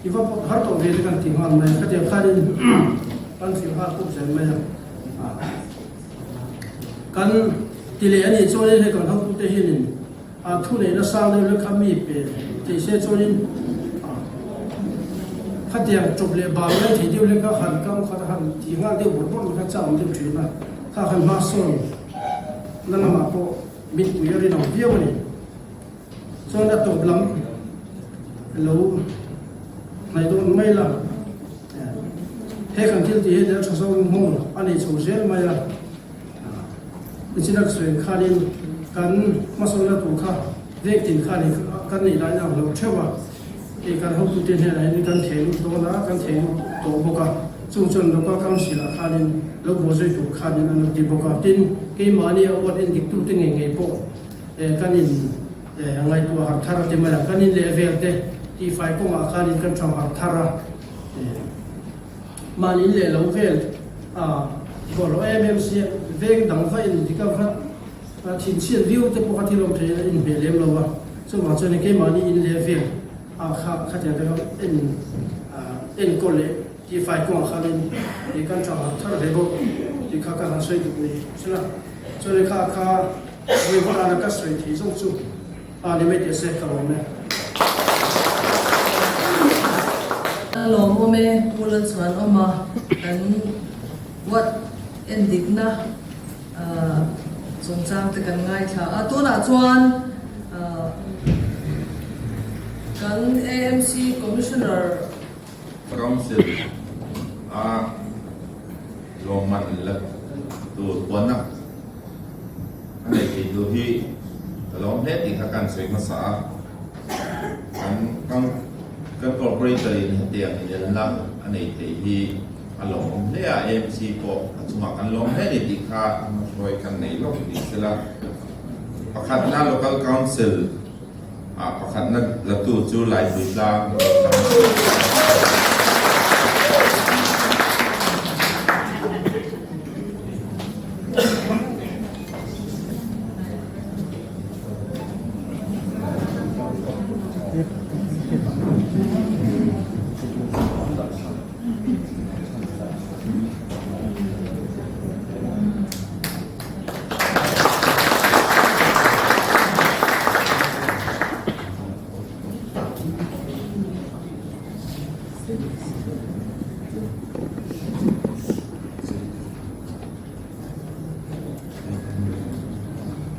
i va pawt har tawh ve te kan ti nghal mai a, khatiang khanin kan hrilh nghal pawp zel mai a. Kan ti leh a nih chuanin hei kan hotute hianin a thu neihna sang deuh lek kha mi pe thei se chuanin khatiang chawp leh bal mai thei deuh lek kha han kam khat a han ti nghal deuh bawrh bawrh mai kha chak awm deuh thin a, kha han hma sawn na lamah pawh mitpui a rinawm viau a ni. Chuan a tawp lam lo hnaih dawn mai la, he kan thil tih hi a tha zawng hmawng a nei chho zel mai a, nichina ka sawi ang khanin kan hmasawnna tur kha vek tin khan kan neih lai na ang lo theuh a, hei kan hotute hnenah hian kan thei lut dawn a, kan thei lut tawh bawk a, chung chuan local council ah khanin lo buaizui tur khanin an lo ti bawk a, tin keimahni a awt endik tute ngei ngei pawh. Kan in ngaihtuah harh thar a ti mai a, kan in leh vel te tihfai kawngah khan in kan thang harh thar a, mahni in leh lo vel a bawlhhlawh em em si a, veng dang va in dik a va thinchhiat viau te pawh kha thil awm thei a inhmeh lem lo a, chuvang chuan keimahni in leh vel a kha khatiang te kha en enkawl leh tihfai kawngah khan in kan thang harh thar hle bawk tih kha ka han sawi duh ni sela chuan kha kha. Vawivawn a ka sawi thei zawng chu a ni mai teh se ka lawm e. lawmawm e Pu Lalchhuanawma kan Ward endikna chungchang te kan ngaithla a. Tunah chuan kan AMC Commissioner. Council a lawmman la tur puanna a nei thei tur hi ka lawm hle tih kha ka han sawi hmasa a. Kan kan kan corporator in hetiang inelna a nei thei hi a lawmawm hle a, AMC pawh a chungah kan lawm hle a ni tih kha hmahruai kan nei lawk ni sela. Pakhatna Local Council ah pakhatna latu chu Laipui tlang Local Council.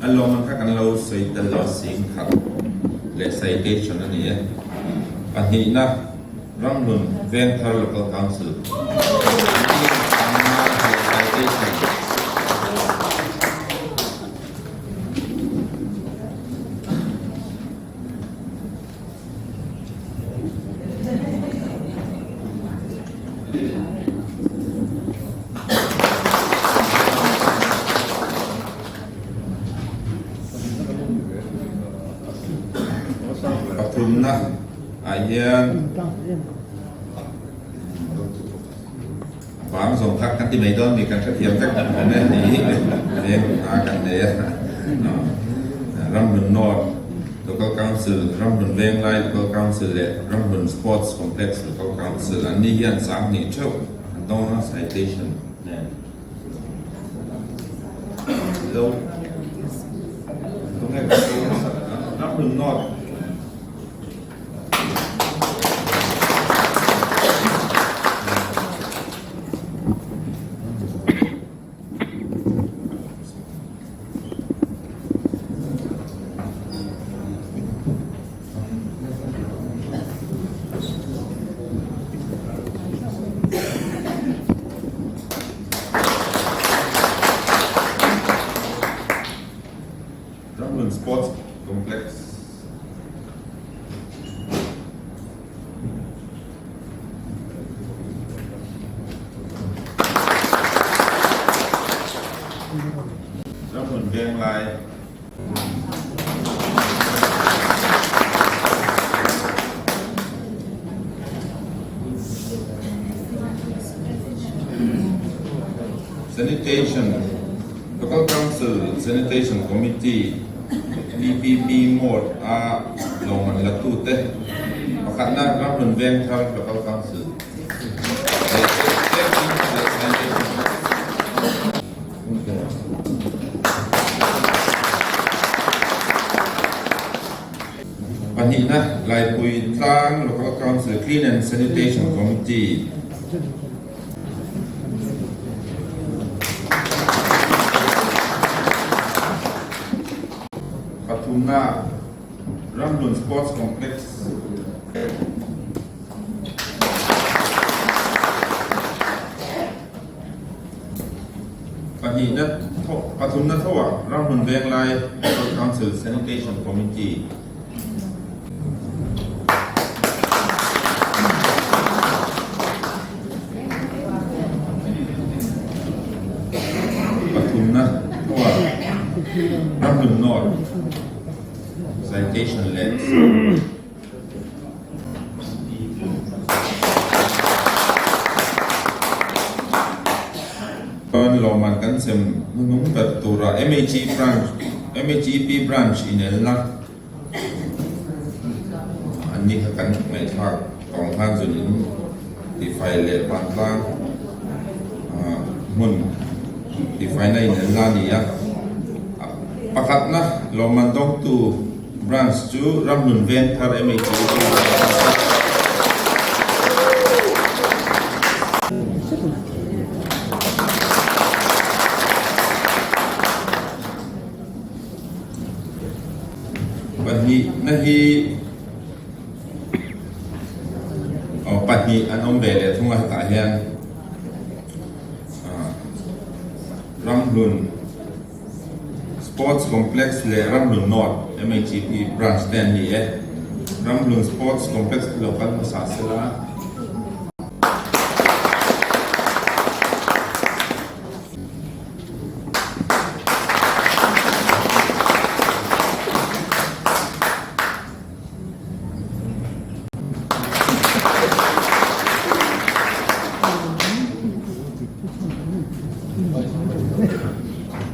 A lawm kha kan lo sawi tel lo sing khat leh citation a ni e. Pahnihna, Ramhlun Vengthar Local Council leh citation. Pathumna ah hian bang zawng kha kan ti mai dawn mi kan hrethiam vek awm e tih veng a kan nei a. Ramhlun North Local Council, Ramhlun Venglai Local Council leh Ramhlun Sports Complex Local Council an ni hian 20 theuh an dawng a, citation nen. Lo tunge kan sawi hmasa Ramhlun North. Ramhlun Sports Complex. Ramhlun Venglai. Sanitation, Local Council Sanitation Committee, PPP Mode a lawmman latute pakhatna Ramhlun Vengthar Local Council leh Sanitation Pahnihna, Laipui Tlang Local Council Clean and Sanitation Committee. Pathumna, Ramhlun Sports Complex. Pahnihna pathumna thoah Ramhlun Venglai Local Council Sanitation Committee. Pathumna thoah Ramhlun North Sanitation leh. Chuan lawmman kan sem hnung ber tura MHE Branch MHEP Branch inelna an ni kha kan ngaihthlak tawng khan zun in tifai leh vantlang hmun tifaina inelna a ni a. Pakhatna lawmman dawngtu Branch chu Ramhlun Vengthar MHA chu a ni. zet a ni. Pahnihna hi aw pahnih an awm ve leh thung a hetah hian Ramhlun Sports Complex leh Ramhlun North MHEP Branch te an ni e. Ramhlun Sports Complex te lo kal hmasa sela.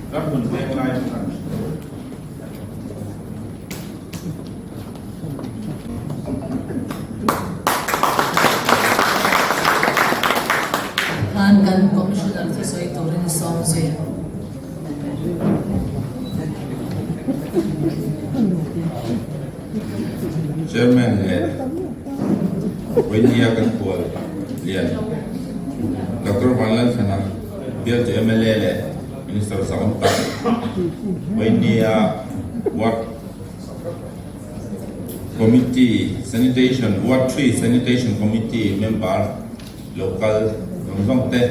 Ram hmun veng lai chuan. Khan kan Commissioner thusawi turin sawm zui ang. Chairman leh Vawinia kan kual lian Doctor Vanlalthana bialtu mla leh Minister zahawm tak Vawinia Ward Committee Sanitation Ward 3 Sanitation Committee member local zawng zawng te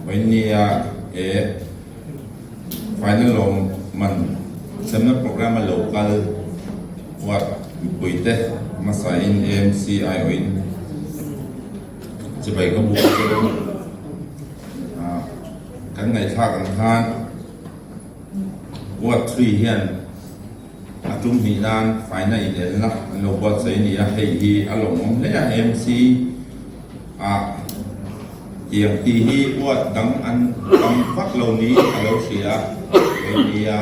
Vawinia e Final lawmman semna program a lo kal ward mipuite hmasa in AMC aiawhin chibai ka buk che u. Kan ngaihthlak ang khan ward 3 hian a tum hnih nan faina inelna an lo buatsaih a ni a, hei hi a lawmawm hle a, AMC ah tiang tih hi ward dang an tam vak lo niin a lo hria a, hei nia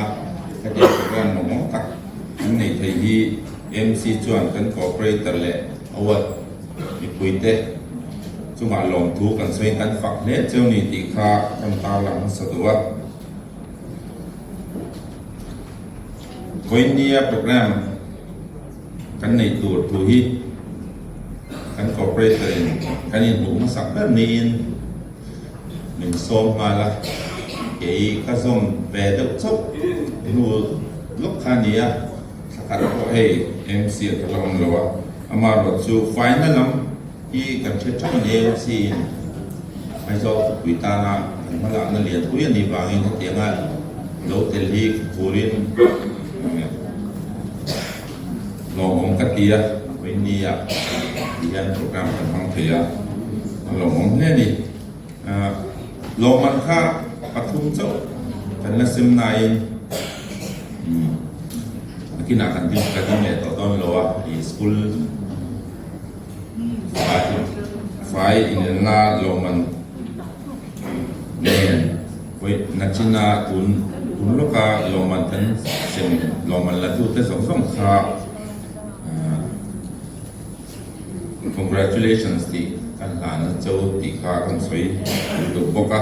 hetiang program lawmawm tak an nei thei hi AMC chuan kan cooperator leh a ward mipuite chungah lawmthu kan sawiin kan fak hle cheu ni tih kha kan tarlang hmasa duh a. Vawinia program kan neih tur thu hi kan cooperator in kan inhmuh hmasak ber niin min sawm nghal a, kei ka zawm ve deuh chauh hnu lawk kha a ni a, thla khat pawh hei MC a ka la awm lo a, amaherawh chu faina lam hi kan hre theuh a ni MC in Aizawl khawpui tana kan hmalakna lianpui a nih vangin hetianga lo tel hi turin lawmawm ka ti a, vawinia ti hian program kan hmang thei a, a lawmawm hle a ni. Lawmman kha pathum chauh kan la sem nain nakinah kan ding ka ding leh tawh dawn lo a, ih school Fai inelna lawmman nen nachina tun tun lawka lawmman kan sem lawmman la tute zawng zawng kha congratulations tih kan hlan a cho tih kha kan sawi duh bawk a.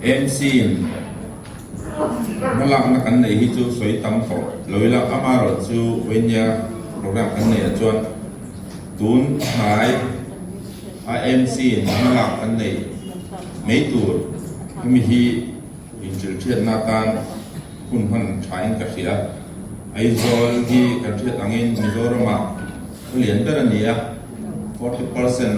MC in Hmalakna kan neih hi chu sawi tam tawh lo ila, amaherawh chu Vawinia program kan neihah chuan tun hnai AMC in hmalak kan neih mai tur hemi hi inhrilhhriatna atan hun hman thain ka hria. Aizawl hi kan hriat angin Mizoramah khaw lian ber a ni a, 40%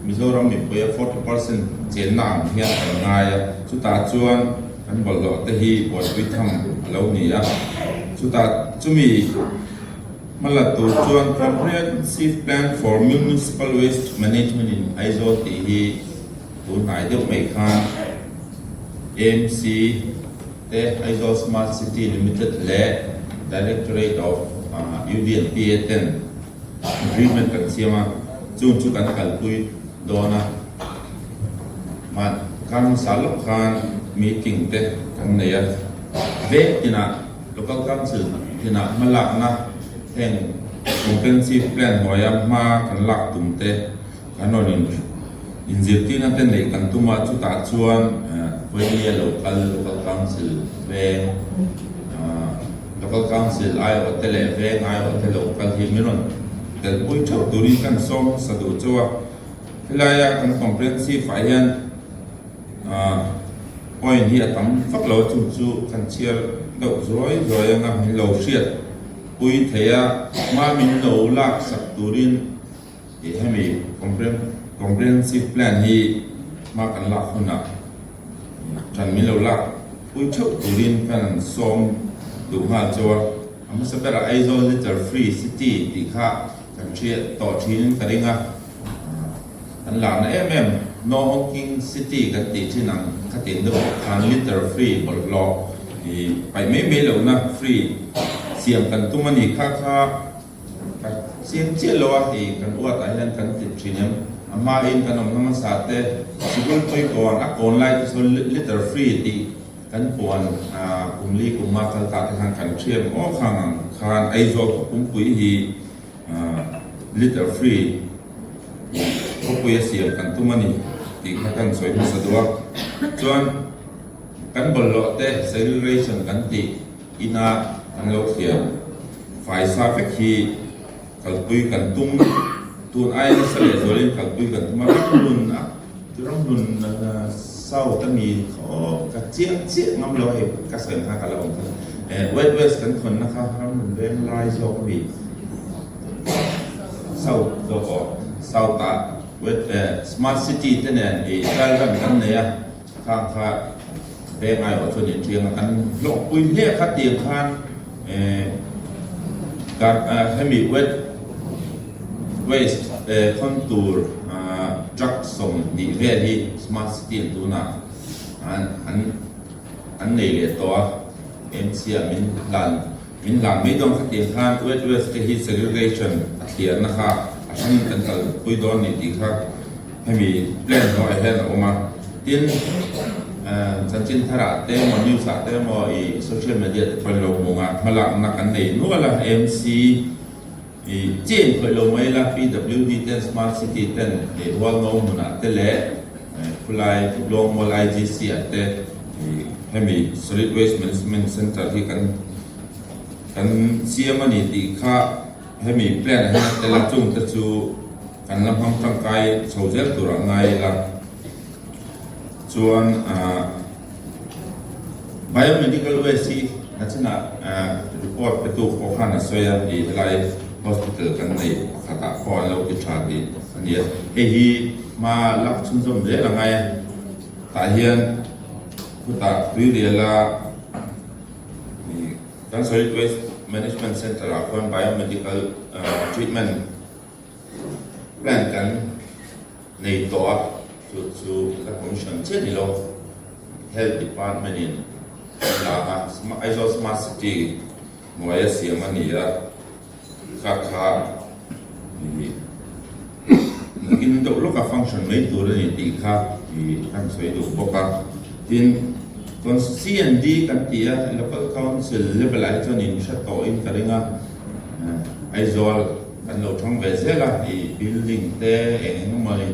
Mizoram mipuia 40% chenna ang hian kan ngai a, chutah chuan kan bawlhhlawh te hi buaipui tham a lo ni a, chutah chumi hmala tur chuan Comprehensive Plan for Municipal Waste Management in Aizawl tih hi tunhnai deuh mai khan AMC te Aizawl Smart City Limited leh Directorate of UDNPA ten Agreement kan siam a, chung chu kan kalpui dawn a. Mah kar hmasa lawk khan meeting te kan nei a, veng tinah Local Council tinah hmalakna heng Comprehensive Plan hnuaia hma kan lak tum te kan rawn in inzirtirna te neih kan tum a, chutah chuan Vawinia Local Local Council veng Local Council aiawhte leh veng aiawhte lo kal hi min rawn telpui theuh turin kan sawm hmasa duh chauh a. Helaia kan comprehensive ah hian point hi a tam vak lo a, chung chu kan chhiar deuh zuai zuai anga min lo hriat pui thei a, hma min lo lak sak turin hemi comprehensive plan hi hma kan lak hunah tan min lo lak pui theuh turin kan sawm duh nghal chauh a. A hmasa berah Aizawl Litter Free City tih kha kan hriat tawh thinin ka ring a, kan larna em em No Honking City kan tih thin ang khatin deuh pawh khan litter free bawlhhlawh i paih mai mai lohna free siam kan tum a ni kha kha ka chiang chiah lo a, i kan uat ah hian kan ti thin em, a hmain kan awmna hmasa te sikul pui kawn a kawn lai te sawn litter free tih Kan puan kum li kum nga kal ta te khan kan thiam aw khang ang khan Aizawl khaw pumpui hi litter free khawpui a siam kan tum a ni tih kha kan sawi hmasa duh a. Chuan kan bawlhhlawh te segregation kan tih ina kan lo thliam fai sa vek hi kalpui kan tum tun aia nasa leh zualin kalpui kan tum a ramhlun a ramhlun south a mi khaw ka chiang chiah ngam lo hei ka sawi kha ka la awm kha eh wet west kan thawn na kha ramhlun veng lai zawk a mi south zawk aw south ah wet eh smart city te nen ih trial run kan nei a khang kha veng aiawh chuan inṭiang a kan hlawhpui hle kha tiang khan eh hemi wet waste thawn tur truck 20 vel hi smart city an tunah an an an nei leh tawh a MC ah min hlan min hlan mai dawn kha tiang khan wet waste te hi segregation a thliarna kha a hran kan kalpui dawn ni tih kha Hemi plan hnuaiah hian a awm a, tin chanchin tharah te emaw news ah te emaw ih social media te pawhin lo hmu nga hmalakna kan nei nual a, AMC ih chen khawih lo mai la PWD ten Smart City ten ih Hualngo hmunah te leh khulai Lawngmual IGC ah te ih hemi Solid Waste Management Centre hi kan kan siam a ni tih kha hemi plan ah hian a tel a, chung te chu Kan la hmang tangkai chho zel tur a ngai ila chuan Biomedical waste hi nachinah report petu pawh khan a sawi a, ih helai hospital kan nei pakhatah pawh an lo ti tha tih a ni a, hei hi hma lak chhunzawm zel a ngai a, tah hian khutah tuiriala kan Solid Waste Management Centre ah khuan Biomedical treatment Plan kan nei tawh a, chu chu la commission chiah ni lo, Health Department in an la a, Aizawl Smart City hnuaia siam a ni a, kha kha ih nakin deuh lawka function mai tur a ni tih kha ih kan sawi duh bawk a, tin C&D kan ti a, Local Council level ah hi chuan in hre tawhin ka ring a, Aizawl. Kan lo thang ve zel a, i building te eng eng emaw ni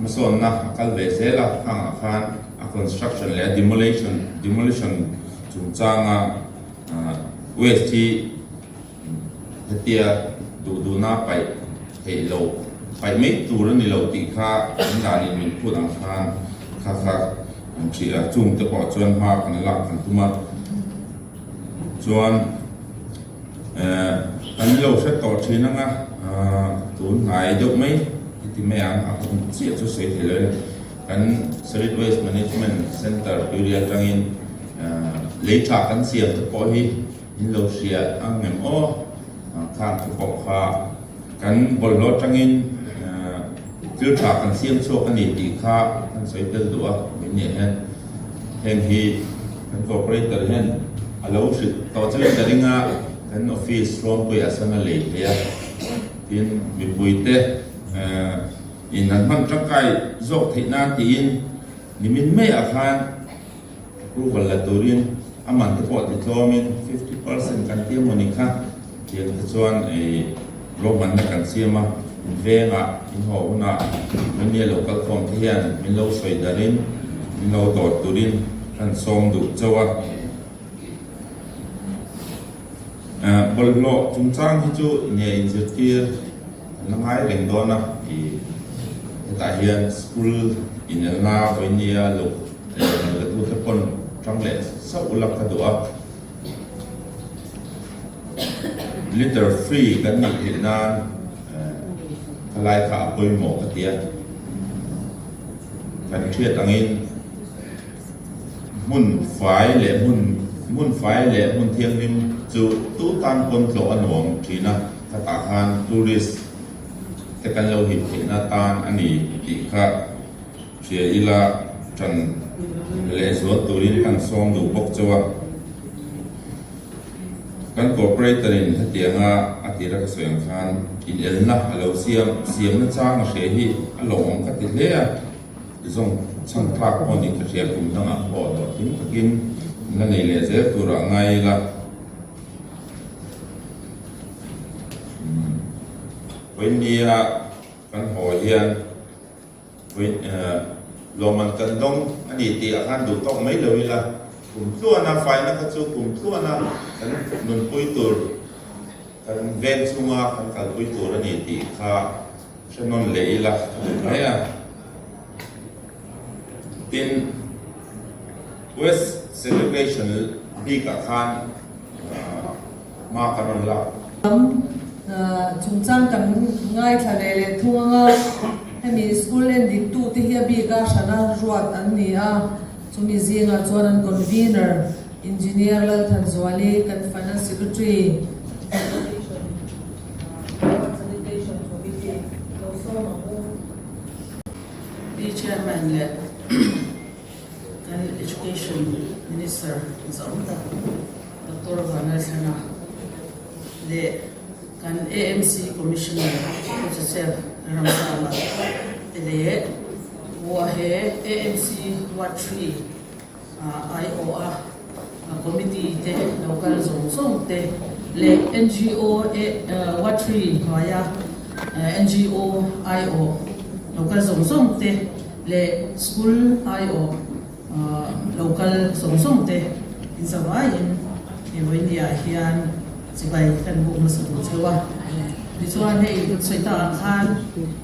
hmasawnna a kal ve zel a, khangah khan a construction leh a demolition demolition chungchanga waste hi hetia duh duhna paih theih loh paih mai tur a ni lo tih kha an danin min phut ang khan kha kha an ṭhih a, chungte pawh chuan hma kan lak kan tum a, chuan. Kan lo hre tawh thin anga tun hnai deuh mai heti mai ang a hun chiah chu sawi thei lo ila kan Solid Waste Management Centre Tuirial atangin lei tha kan siam te pawh hi in lo hria ang em aw khang te pawh kha kan bawlhhlawh atangin thil tha kan siam chhuak a ni tih kha kan sawi tel duh a min nih hian heng hi kan corporator hian a lo hrilh tawh chu ka ring a kan office Rawngpuiah sawn a lei thei a tin mipuite in an hman tangkai zawk theih nan tiin nimin maiah khan Approval la turin a man te pawh titlawmin 50% kan ti emaw ni kha tiang te chuan ei ruahmanna kan siam a, in vengah in haw hunah mania lo kal khawm te hian min lo sawi darin min lo dawr turin kan sawm duh chauh a. Bawlhhlawh chungchang hi chu nge inzirtir an la ngai reng dawn a. Hetah hian school inelna vawinia lo latute pawn tang leh sauh ula ka duh a. Litter free kan nih theih nan khalai kha a pawimawh ka ti a. Kan hriat angin hmun fai leh hmun hmun fai leh hmun thianghlim chu tu tan pawn tlawh a nuam thin a, khatah khan tourist te kan lo hip theihna tan a ni tih kha hria ila tan lehzual turin kan sawm duh bawk chauh a. Kan corporator in hetianga a tira ka sawi ang khan inelna a lo siam siamna chang a hria hi a lawmawm ka ti hle a, zawng chhan tlak pawh ni ka hria kum dangah pawh hlawhtling takin la nei leh zel turah ngai ila. Vawinia kan haw hian Lawmman kan dawng a ni tih ah khan duh tawk mai lo ila, kum tluana faina kha chu kum tluana kan nunpui tur, kan veng chhunga kan kalpui tur a ni tih kha hre nawn leh ila ka duh mai a. Tin, West Segregation bikah khan hma kan rawn lak. Lam chungchang kan ngaithla leh leh thung anga hemi school en dik tu te hi a bik a hrana ruat an ni a, chumi zingah chuan an convener Engineer Lalthanzuali kan Finance Secretary Sanitation Ward Sanitation Committee lo sawm ang u. Pi Chairman leh kan Education Minister zawng tak Doctor Vanlalthlana leh kan AMC Commissioner Pu Joseph Ramsanga te leh Vuahe AMC Ward 3 aiawha Committee te lo kal zawng zawng te leh NGO Ward 3 hnuaia NGO aiawh lo kal zawng zawng te leh School aiawh Lo kal zawng zawng te inzavaiin he vawinia hian chibai kan buk hmasa tur cheu a. Tichuan hei sawi tak ang khan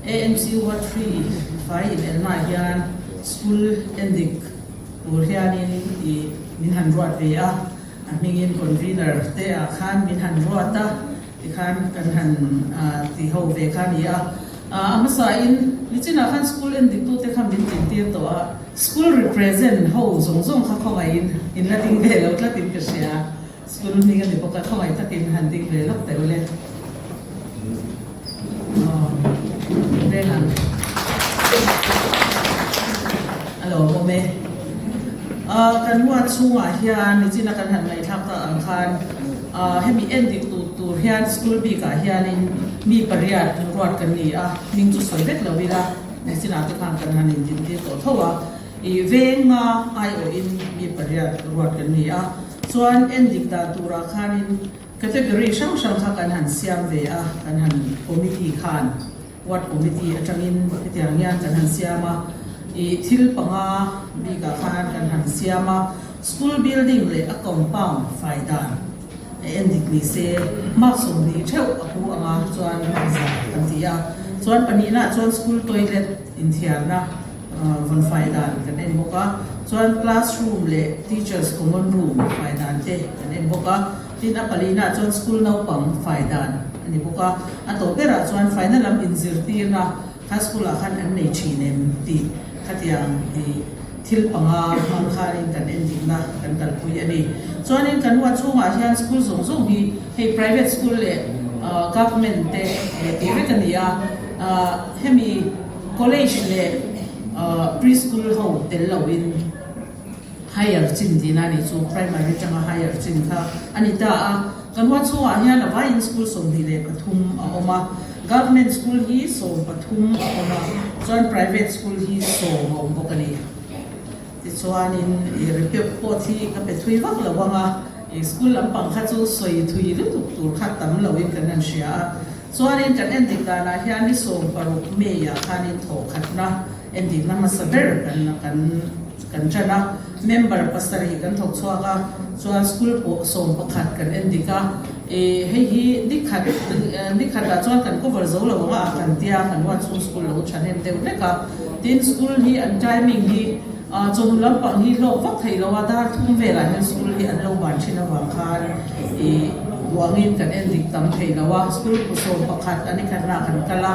AMC Ward 3 fai inelnaah hian school endik tur hianin i min han ruat ve a, a hmingin convener te ah khan min han ruat a, tikhan kan han ti ho ve kha a ni a. A hmasain nichinah khan school endiktute kha min tintir tawh a. School represent ho zawng zawng kha khawngaihin in la ding ve lo tlatin ka hria. School hming a ni bawk a, khawngaih takin han ding ve lawk teh ule. Aw, veng ang. A lawmawm e. Kan huat chhungah hian nichina kan han ngaihthlak tak ang khan hemi endik tur tur hian school bikah hianin mi pariat ruat kan ni a, hming chu sawi vek lo ila. Nichinah te khan kan han indintir tawh tho a, i venga aiawhin mi pariat ruat kan ni a, chuan endik dan turah khanin category hrang hrang kha kan han siam ve a, kan han committee khan ward committee atangin hetiang hian kan han siam a, i thil panga bikah khan kan han siam a, school building leh a compound fai dan. A en dik ni se, mark 20 theuh a pu anga chuan mark 100 kan ti a. Chuan pahnihna chuan school toilet inthiarna vawn fai dan kan en bawk a. Chuan classroom leh teachers common room fai dan te kan en bawk a. Tin a palihna chuan school naupang fai dan a ni bawk a. A tawh berah chuan faina lam inzirtirna High school ah khan an nei thin em tih khatiang i thil panga hmang khanin kan endikna kan kalpui a ni. Chuanin kan huat chhungah hian school zawng zawng hi hei private school leh government te tih vek a ni a, hemi college leh pre school ho tel loin higher chin tihna a nih chu primary atanga higher chin kha a ni ta a. Kan huat chhungah hian a vaiin school 23 a awm a, government school hi 13 a awm a, chuan private school hi 10 a awm bawk a ni. Tichuanin i report hi ka pe thui vak lo ang a, i school lampang kha chu sawi thui lutuk tur kha tam loin kan han hria a. Chuanin kan endik danah hian ni 16 May ah khanin thawhkhatna endikna hmasa ber kan kan kan ṭan a, member pasarih kan thawk chhuak a, chuan school pawh 11 kan en dik a. I hei hi nikhat nikhatah chuan kan cover zo lo ang a kan tia kan ruat chhung school lo thahnem deuh hlek a. Tin school hi an timing hi chawhnu lampang hi hlawk vak theih lo a, dar thum velah hian school hi an lo ban thin avang khan i buangin kan en dik tam thei lo a. School 11 a nikhatnaah kan kal a,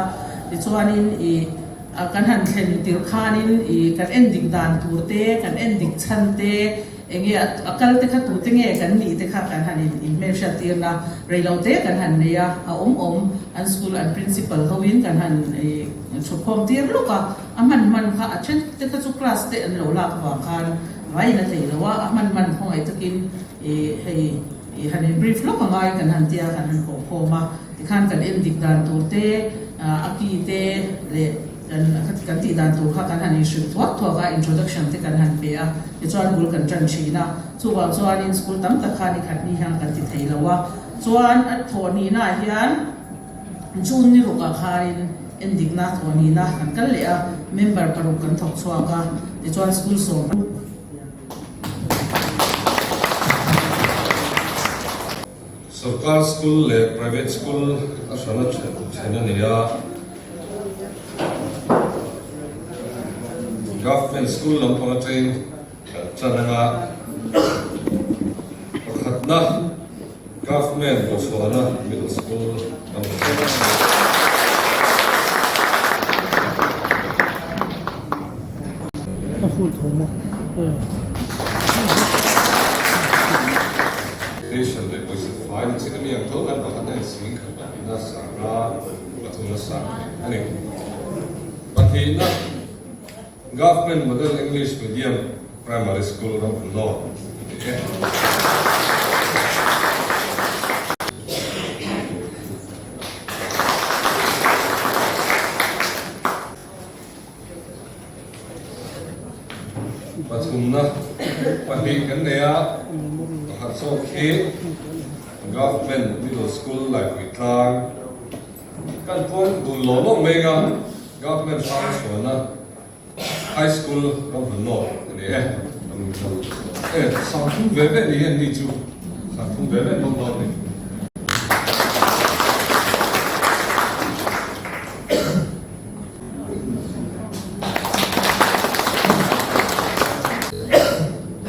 tichuanin i kan han thlen tirh khanin i kan en dik dan tur te, kan en dik chhan te, Enge a kal te kha tute nge kan nih te kha kan han in hmelhriat tirna rei lo te kan han nei a, a awm awm an school an principal ho in kan han thukhawm tir lawk a, a hman hman kha a then te kha chu class te an lo lak avang khan vaiin a thei lo a, a hman hman khawngaih takin hei han in brief lawk a ngai kan han tia kan han kawhkhawm a, tikhan kan en dik dan tur te a ki te leh. Kan kan tih dan tur kha kan han inhrilh thuak thuak a, introduction te kan han pe a, tichuan bul kan tan thin a. Chuvang chuanin school tam tak khan i khat ni hian kan ti thei lo a. Chuan a thawhhnihnaah hian June ni rukah khanin endikna thawhhnihna kan kal leh a, member paruk kan thawk chhuak a, tichuan school sawm. Sorkar school leh private school a hrana then a ni a. Government school lampang atangin kan tan anga pakhatna Government Bochhuana Middle School number. A hun tho maw? Station leh pawisa fai ni chin ami ang tho khan pakhat hian sing khat pahnihna sanga pathumna sang a ni. Pahnihna Government Model English Medium Primary School Ramhun North a ni e. Pathumna pahnih kan nei a, pakhat zawk hi Government Middle School Laipui tlang kan puang dun lawm lawm mai anga Government hrang chhuahna High School Ramhlun North a ni e. E, 30 ve ve ni hian ni chu 30 ve ve bawk dawn a ni.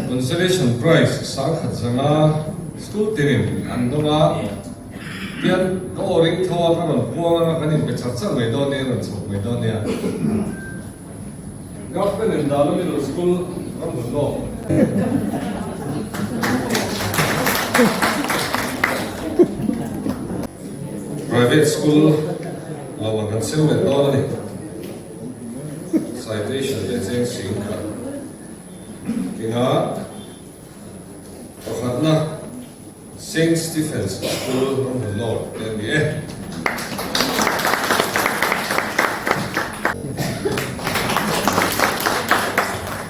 Consolation Prize sangkhat zanga school tinin an dawng a, tian ka aw ring tho a ka rawn puang anga kan inpe char char mai dawn nia, rawn chhawk mai dawn nia. Government in Dala Middle School Ramhun Law. Private school lo ang kan sem leh dawn a ni. Citation leh cheng sing khat kinga pakhatna Saint Stephen's School Ramhun North te a ni e.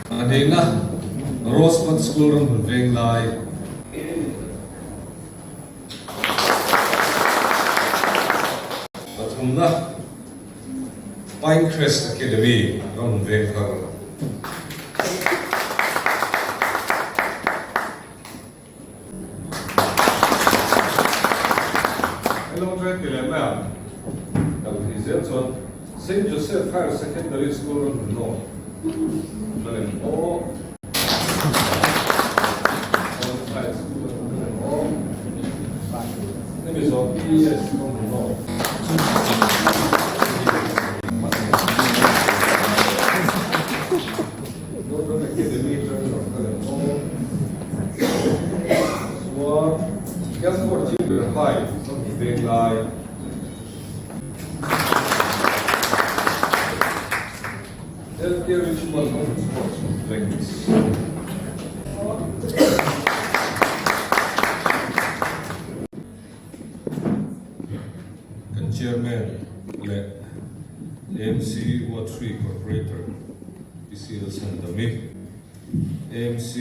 Pahnihna Rosebud School Ramhun Venglai. Pathumna, Pinecrest Academy ram veng thar. Hello try ti leh mai ang. Kal thei zel chuan Saint Joseph Higher Secondary School ram hun nawk. Chuan aw. LK Richmond Home Sports Complex. Kan Chairman leh AMC Ward 3 Corporator PCL Sandami, AMC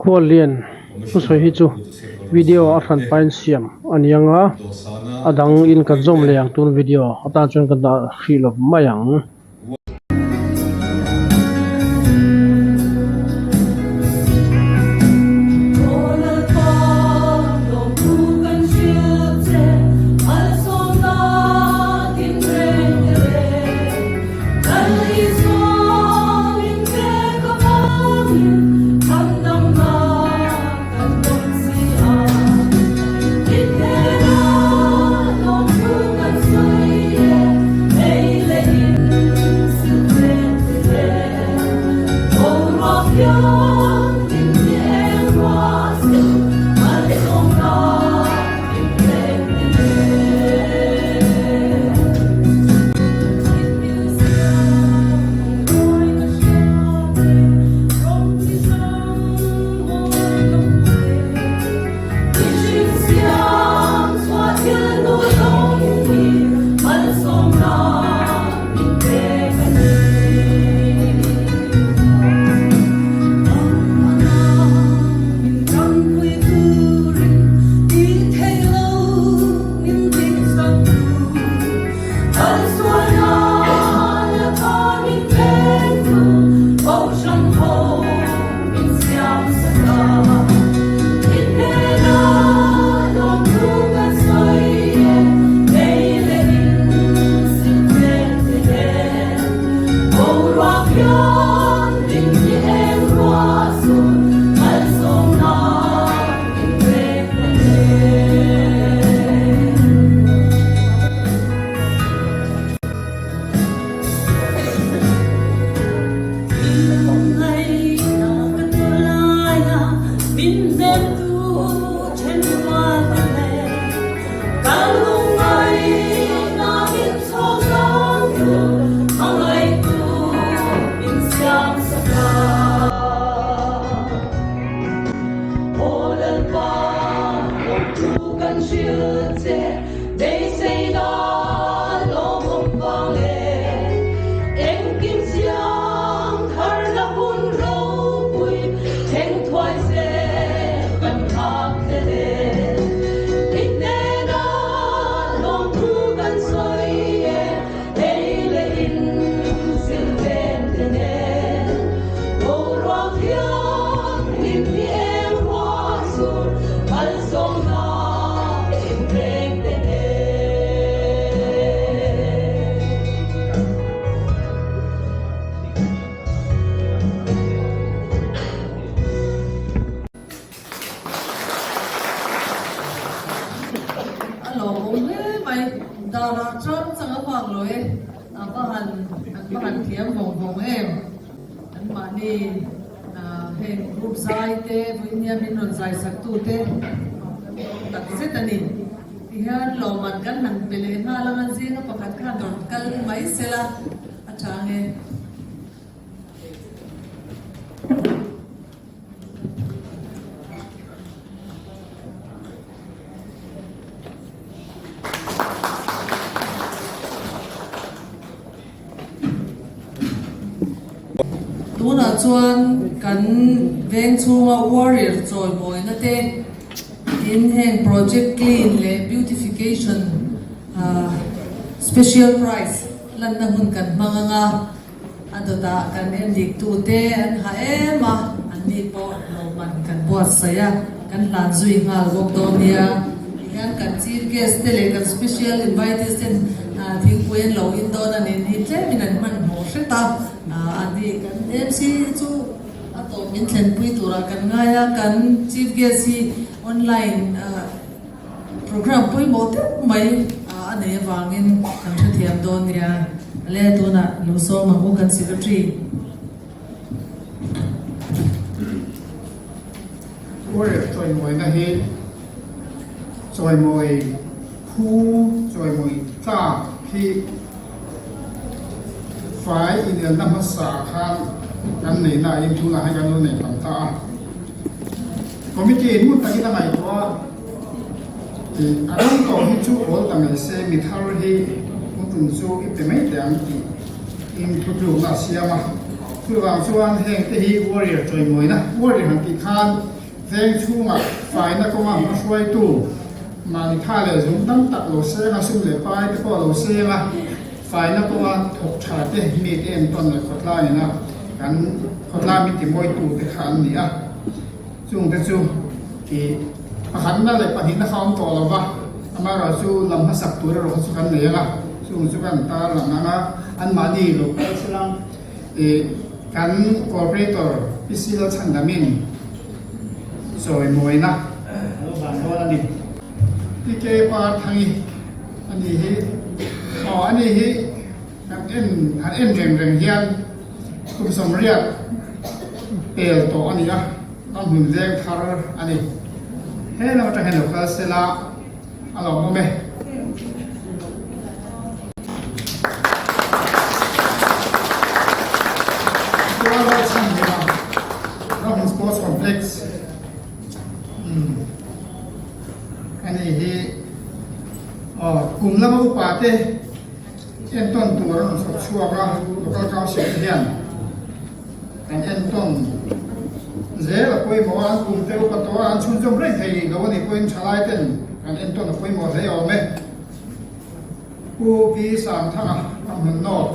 Khuallian thusawi hi chu video a hran pain siam a ni ang a, a dang in kan zawm leh ang tun video atan chuan ka dah hrih lo mai ang. Ram chang a vak lo e, a va han an va han thiam vawng vawng em. An mahni heng group zai te vawinia min rawn zai sak tu te tak zet a ni. Tihian lawmman kan han pe leh nghal anga zinga pakhat khan rawn kal mai sela a tha nge. Tunah chuan kan veng chhunga warrior chawimawina te tin heng project clean leh beautification special prize lanna hun kan hmang anga. A dawtah kan endiktute an ha em a, anni pawh lawmman kan buatsaih a, kan hlan zui nghal bawk dawn nia. Tihian kan chief guest te leh kan special invitees ten thingpui an lo in dawn a nih ni tlemin an hmanhmawh hret a, anni kan MC chu a tawp min thlenpui turah kan ngai a, kan chief guest hi online Program pawimawh deuh mai a nei avangin kan hrethiam dawn nia. Le tunah lo sawm ang u kan Secretary. Warrior chawimawina hi chawimawi phu chawimawi tlak hi fai inelna hmasa khan kan neihna ah hian tunah hian kan lo nei tam ta a. Committee hmun takin a ngaihtuah a, tih a ram tawh hi chu awl ta mai se, mi thar hi hmu tum chu i pe mai teh ang tih in thutlukna a siam a. Chuvang chuan heng te hi warrior chawimawina, warrior han tih khan veng chhungah faina kawnga hma hruaitu mahni tha leh zung tam tak lo seng a, sum leh pai te pawh lo seng a, faina kawnga thawk tha te mite entawn leh khawtlaiin a kan khawtlai min timawitu te kha an ni a. Chungte chu i pakhatna leh pahnihna kha awm tawh lo va, amaherawh chu lam hmasak tur erawh kha chu kan nei ang a, chung chu kan tarlang ang a, anmahni lo kal silang i kan cooperator Pi Sila Chhandamin chawimawina a lo van dawn a ni. Pi K Parthangi a ni hi, aw a ni hi kan en han en reng reng hian Kum 80 pel tawh a ni a, a hmun veng thar a ni. He lam atang hian lo kal sela a lawmawm e. Tualhai chhan hlim a, Ramhmun Sports Complex a ni hi aw kum lama upa te Entawn tur an rawn chhawp chhuak a, Local Council te hian kan entawn zel a pawimawh a, an kum te upa tawh a, an chhunzawm reng thei lo a nih pawhin thalai ten kan entawn a pawimawh hle awm e. Pu Pi Sangthanga a hmun nawt.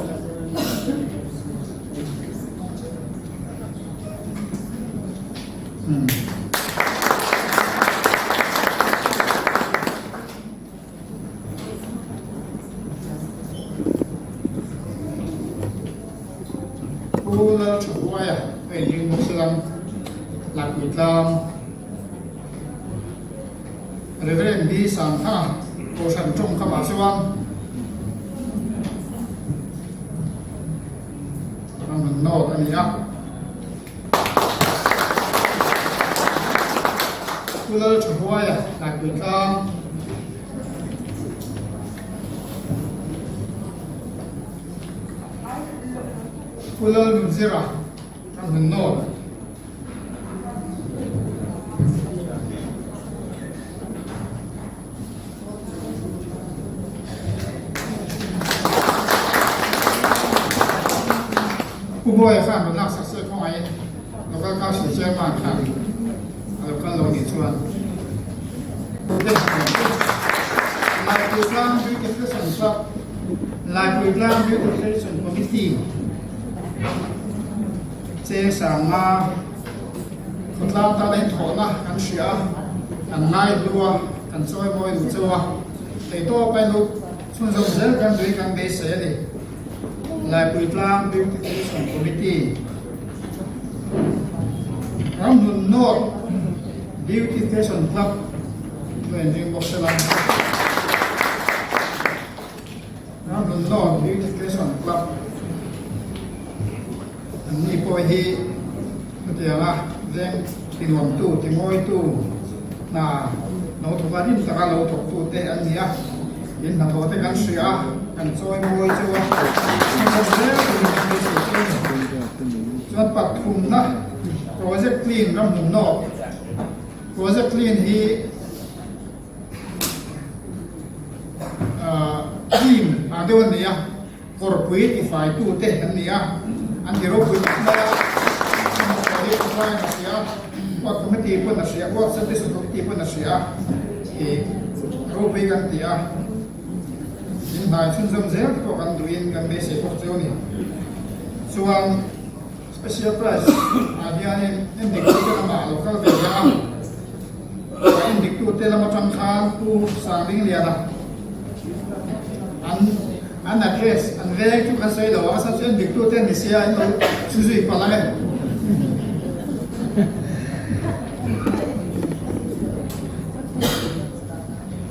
Pu Lalthabuaia a inring bawk se lang Lakpui tlang Reverend B Sangthanga Kohhran tawngkamah chuan a rawn nawt a ni a. Pu Lalthabuaia Lakpui tlang Pu Lalnunzira ka hmun nawt. Pu Bawia khan rawn laksak se khawngaihin Local Council Chairman khan a lo kal lo nih chuan Laipui Tlang Beautification Club, Laipui Tlang Beautification Committee che sanga khawtlang tana inthawhna kan hria a, kan ngaihlu a, kan chawimawi duh chauh a, theihtawp a inuk chhunzawm zel kan duhin kan beisei a ni. Laipui Tlang Beautification Committee, Ramhlun North Beautification Club chu a inring bawk sela. Ramhlun North Beautification Club an ni pawh hi chutianga veng tinuamtu, timawitu hna lo thawk a, rin taka lo thawktute an ni a, in hnathawh te kan hria a, kan chawi mawi chu a, hnathawk zel turin kan beisei chu a ni. Chuan pathumna Project Clean Ramhlun North Project Clean hi team ah deuh an ni a, kawrpui tifaitu te an ni a, an ti ropui tak mai a, an hi khawtlai an hria a, ward committee pawn a hria, ward service committee pawn a hria a, ih ropui kan ti a, in hnai chhunzawm zel te pawh kan duhin kan beisei bawk cheu a ni. Chuan. Special Prize ah hianin endiktute lamah a lo kal ve leh a, a endiktute lam atang khan Pu Sangdingliana an an address an veng chu kan sawi lo a, a chhan chu endiktute an ni sia in lo chhu zui palh ang e.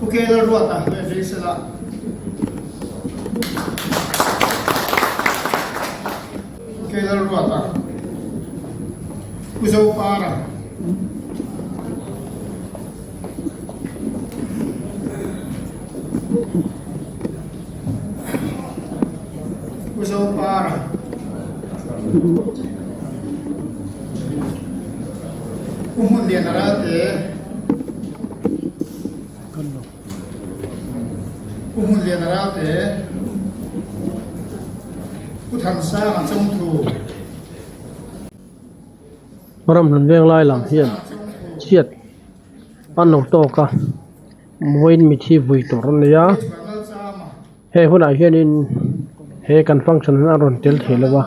Pu Kelalruata leh Jason-a. Kelalruata, Pu Zopara, Pu Zopara, Pu Hmunliana Ralte, Pu Hmunliana Ralte, Pu Thansanga Chawngthu. Ramhlun veng lai lam hian chhiat an lo tawk a, vawiin mithi vui tur a ni a, hei hunah hianin he kan function hi a rawn tel thei lo a,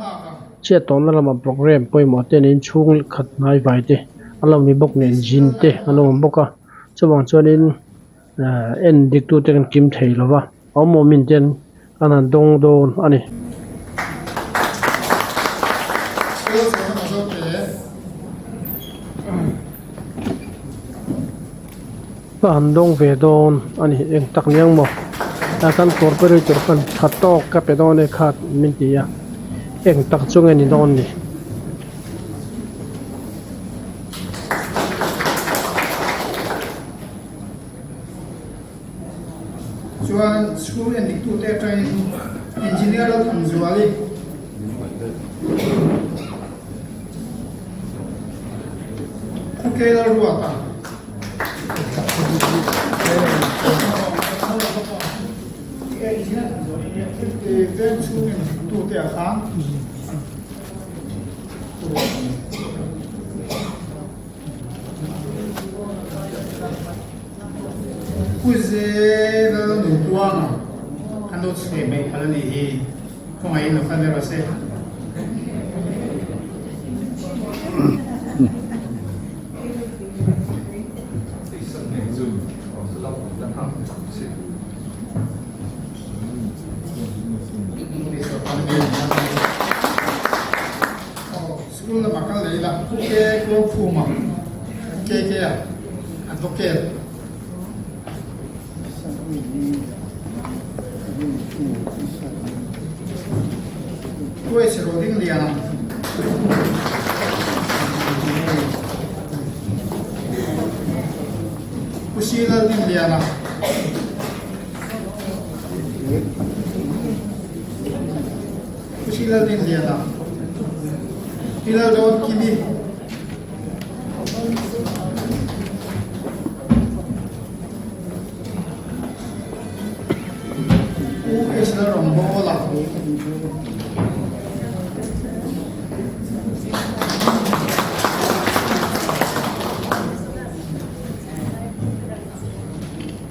chhiat tawhna lamah programme pawimawh te niin chhung khat hnai vai te an lo ni bawk nen zin te an lo awm bawk a. Chuvang chuanin en dik tute kan kim thei lo va, awm awmin ten kan han dawng dawn a ni. Ka han dawng ve dawn a ni, eng tak ni ang maw? Kan corporator khan tha tawk ka pe dawn e khat min ti a, eng tak chu nge ni dawn ni? Chuan school endiktute atangin Engineer Lalthanzuali Khawkei Lalruata Veng chhung endiktute ah khan Pu Zela Nuntuanga kan lo chhe mai phal a nih hi, khawngaihin lo kal ve rawh se. School lamah kal leh ila Pu K Kuangkhuma KK a advocate Pu H Rodingliana Pu C Laldingliana Pu C Laldingliana Pi Laldawn Kimi Pu H Lalrawngbawla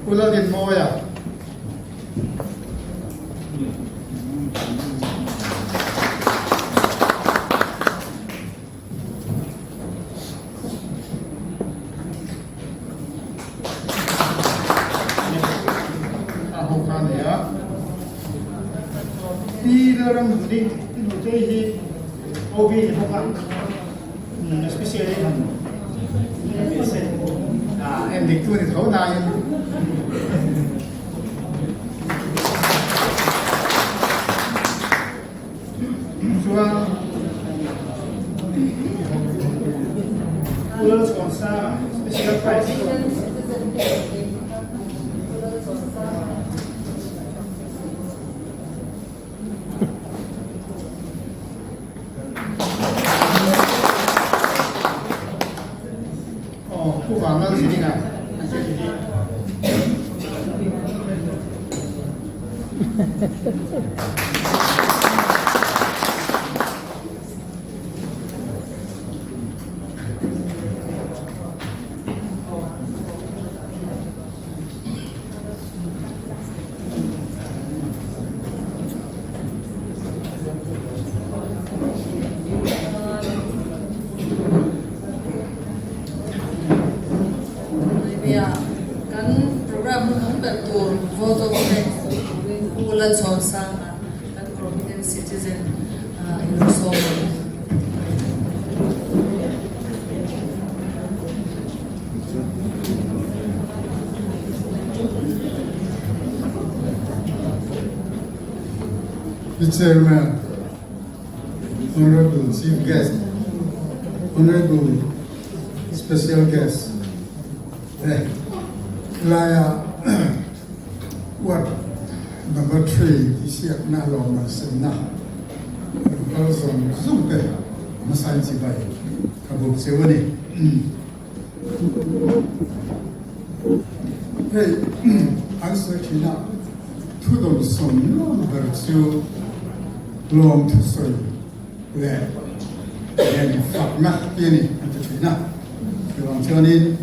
Pu Lalrinmawia. A ho kha a ni a. Pi Lalramhluni i nutei hi OB ni bawk a. Especially han en dik tu ni tho nain. Lalchhuansanga, Special Prize. Aw, Pu Vanlalzininga, Executive. Kan program hun awm ber tur vote of thanks turin Pu Lalchhawnsanga kan prominent citizen inrawsawm a ni. The Chairman, Honorable Chief Guest, Honorable Special Guest, eh, laia Ward Number 3 tihsiakna lawmman semna kal zawng zawng te hmasain chibai ka buk cheu a ni. Hei an sawi thin a, thu dawnsawm nuam ber chu lawm thusawi leh len fakna tih a ni an ti thin a. Chuvang chuanin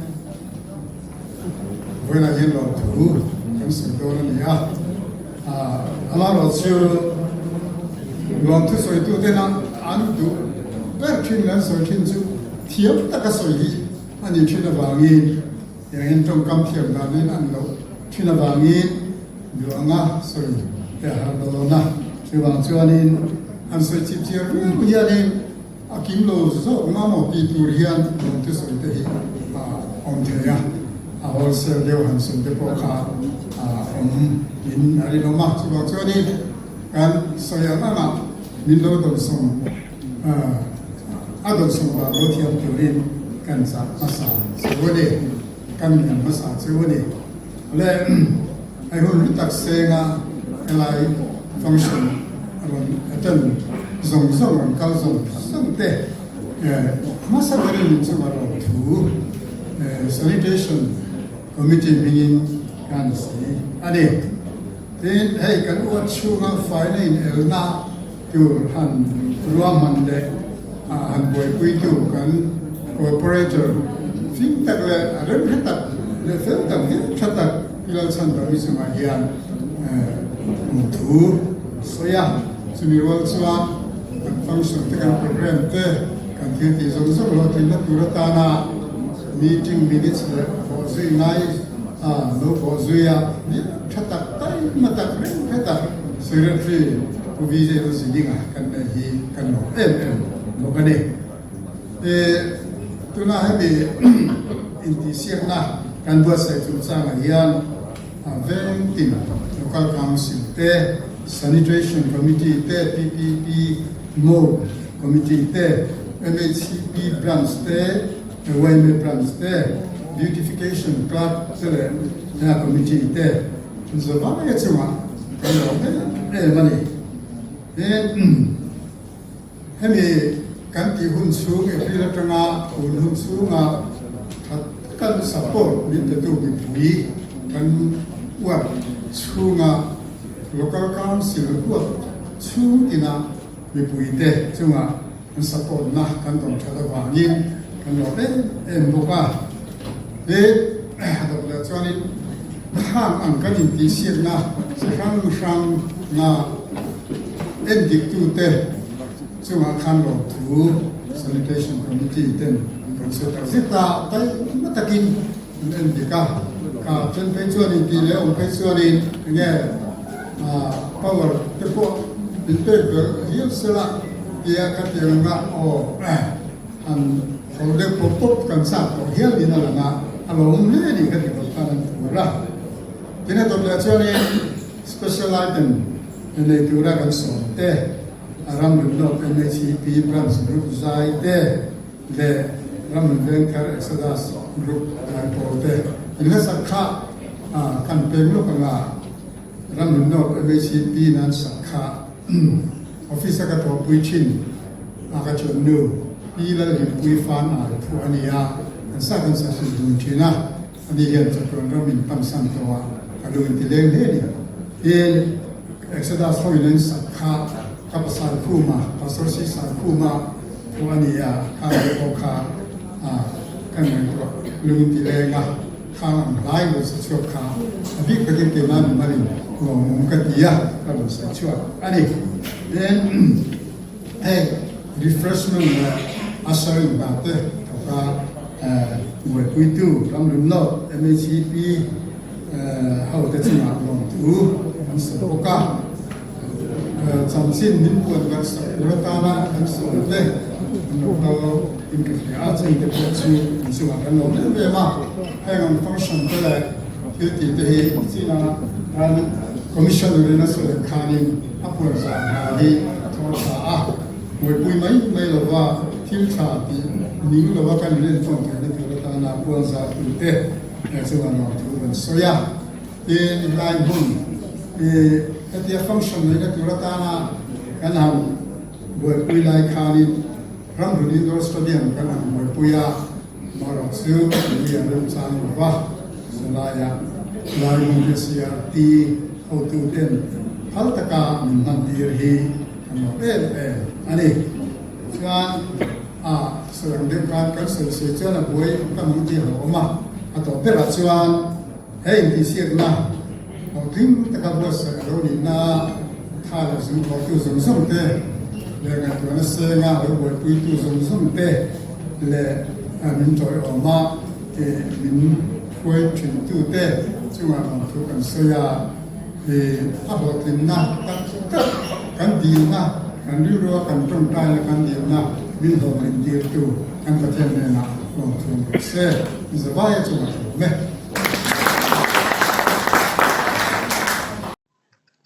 vawiinah hian lawmthu kan sawi dawn a ni a, amaherawhchu lawmthu sawituten an duh ber thin leh an sawi thin chu Thiam taka sawi hi a nih thin avangin engin tawngkam thiam danin an loh thin avangin duanga sawi te a har dawn a. Chuvang chuanin han sawi chip chiar viau hianin a kim lo zawk nga maw tih tur hian lawmte sawi te hi a awm thei a, a wholesale deuh han sawi te pawh kha a awm in a rinawm a. Chuvang chuanin kan sawi ang angah min lo dawnsawm. A dawnsawm dan lo thiam turin kan chah hmasa chu a ni, kan ngen hmasa chu a ni. Le hei hun hlu tak senga helai function rawn attend zawng zawng rawn kal zawng zawng te hmasa berin min chunga rawn thu Sanitation Committee hmingin kan sawi a ni. Tin, hei kan uat chhunga faina inelna Tur han ruahman leh han buaipuitu kan Corporator fing tak leh a remhre tak leh fel tak hi tha tak Pi Lalchhandami chungah hian thu sawi a. Chumi rual chuan kan function te kan program te kan thil tih zawng zawng hlawhtlinna tur atana meeting minutes leh bawhzui ngai a lo bawhzui a tha tak taima tak remhre tak Secretary Pu Vijay Lalzilinga kan neih hi kan lawm em em bawk a ni. Tuna hemi intihsiakna kan buatsaih chungchangah hian veng tin Local Council te, Sanitation Committee te, PPP Mode Committee te, MHCP Branch te, YMA Branch te, Beautification Club te leh Committee te, Zavaia chungah kan lawm em em a ni. Tin, hemi kan tih hun chhung April atanga tun hun chhunga that kan support min petu mipui kan uar chhunga Local Council huat chhung tina mipuite chunga kan support na kan dawng that avangin kan lawm em em bawk a. Tin, dawt leh chuanin khang ang kan intihsiakna chi hrang hrang na endiktute chungah khan lawmthu Sanitation Committee ten kan sawi tak zet a, taima takin an endik a. Ka then phei chuanin tih leh awm phei chuanin enge power te pawh min pek ber hial sela tia ka ti ang a, aw han haw deuh pawp pawp kan chak tawh hial in a lang a, a lo awm hle a ni ka ti bawk khan an tur a. Tin a tawp leh chuanin special item nei tura kan sawm te, a ram rinawk MHEP branch group zai te leh. Ramhlun Vengthar Exodus Group Zaipawl te in hlasak kha kan peng lawk anga Ramhlun North MHCP in an sak kha Office a ka thawhpui thin a ka thiannu Pi Lalhlimpui Fan Ai phuah a ni a, kan sa kan sa hrilh dun thin a, ani hian chatuan ram in pansan tawh a ka lu in ti leng hle a ni. Tin, Exodus ho in an sak kha ka pasal khuma, Pastor Si Saikhuma phuah a ni a, kha leh pawh kha kan ngaihtuah lung in ti leng a. Khang ang hlai rawn sa chhuak kha a bik takin keimah mimalin lawmawm ka ti a, ka rawn sawi chhuak a ni. Then hei refreshment leh ushering hna te thawk a buaipuitu Ramhlun North MHEP ho te chungah lawmthu an sawi bawk a. Chanchin min puan darh sak tur atana kan sawi te an lo kal in ka hria a, cheng te pawh chu an chungah kan lo em em a. Heng ang function te leh thil tih te hi China kan Commissioner in a sawi ang khanin a puan zah hna hi a thaw tha a, buaipui mai mai lova thil tha tih ning lova kan inentawn theihna tur atana puan zah tur te chungah nuam thu kan sawi a. Tin, lai hmun i hetia function neihna tur atana kan han buaipui lai khanin Ramhlun Indoor Stadium kan han buaipui a, amaherawh chu mi an remchang lo va, zalaia lai hmun hi CRT hotuten phal taka min hmantir hi kan lawm em em a ni. Chuan a sawi ang deuh khan kan sawi sawi chuan a buai tam ang tih a hlauhawm a, a tawp berah chuan He intihsiakna hlawhtling taka buatsaih a lo nihna tha leh zung thawhtu zawng zawng te leh ngaihtuahna senga lo buaipuitu zawng zawng te leh min tawiawma min hruai thintu te chungah lawmthu kan sawi a. A hlawhtlinna tak tak kan dilna, kan rilrua kan tawngtaina kan dilna min hlawhtlin tirtu kan Pathian hnenah lawmthu an rawh se. Mizovaia chungah hlawm e.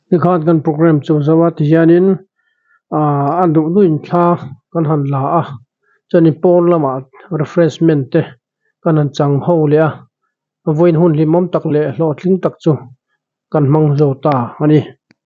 Tikhan kan program chu zo a tihianin ah a duh duhin thla kan han la a chuanin pawn lamah refreshment te kan han chang ho leh a vawiin hun hlimawm tak leh hlawhtling tak chu kan hmang zo ta a ni.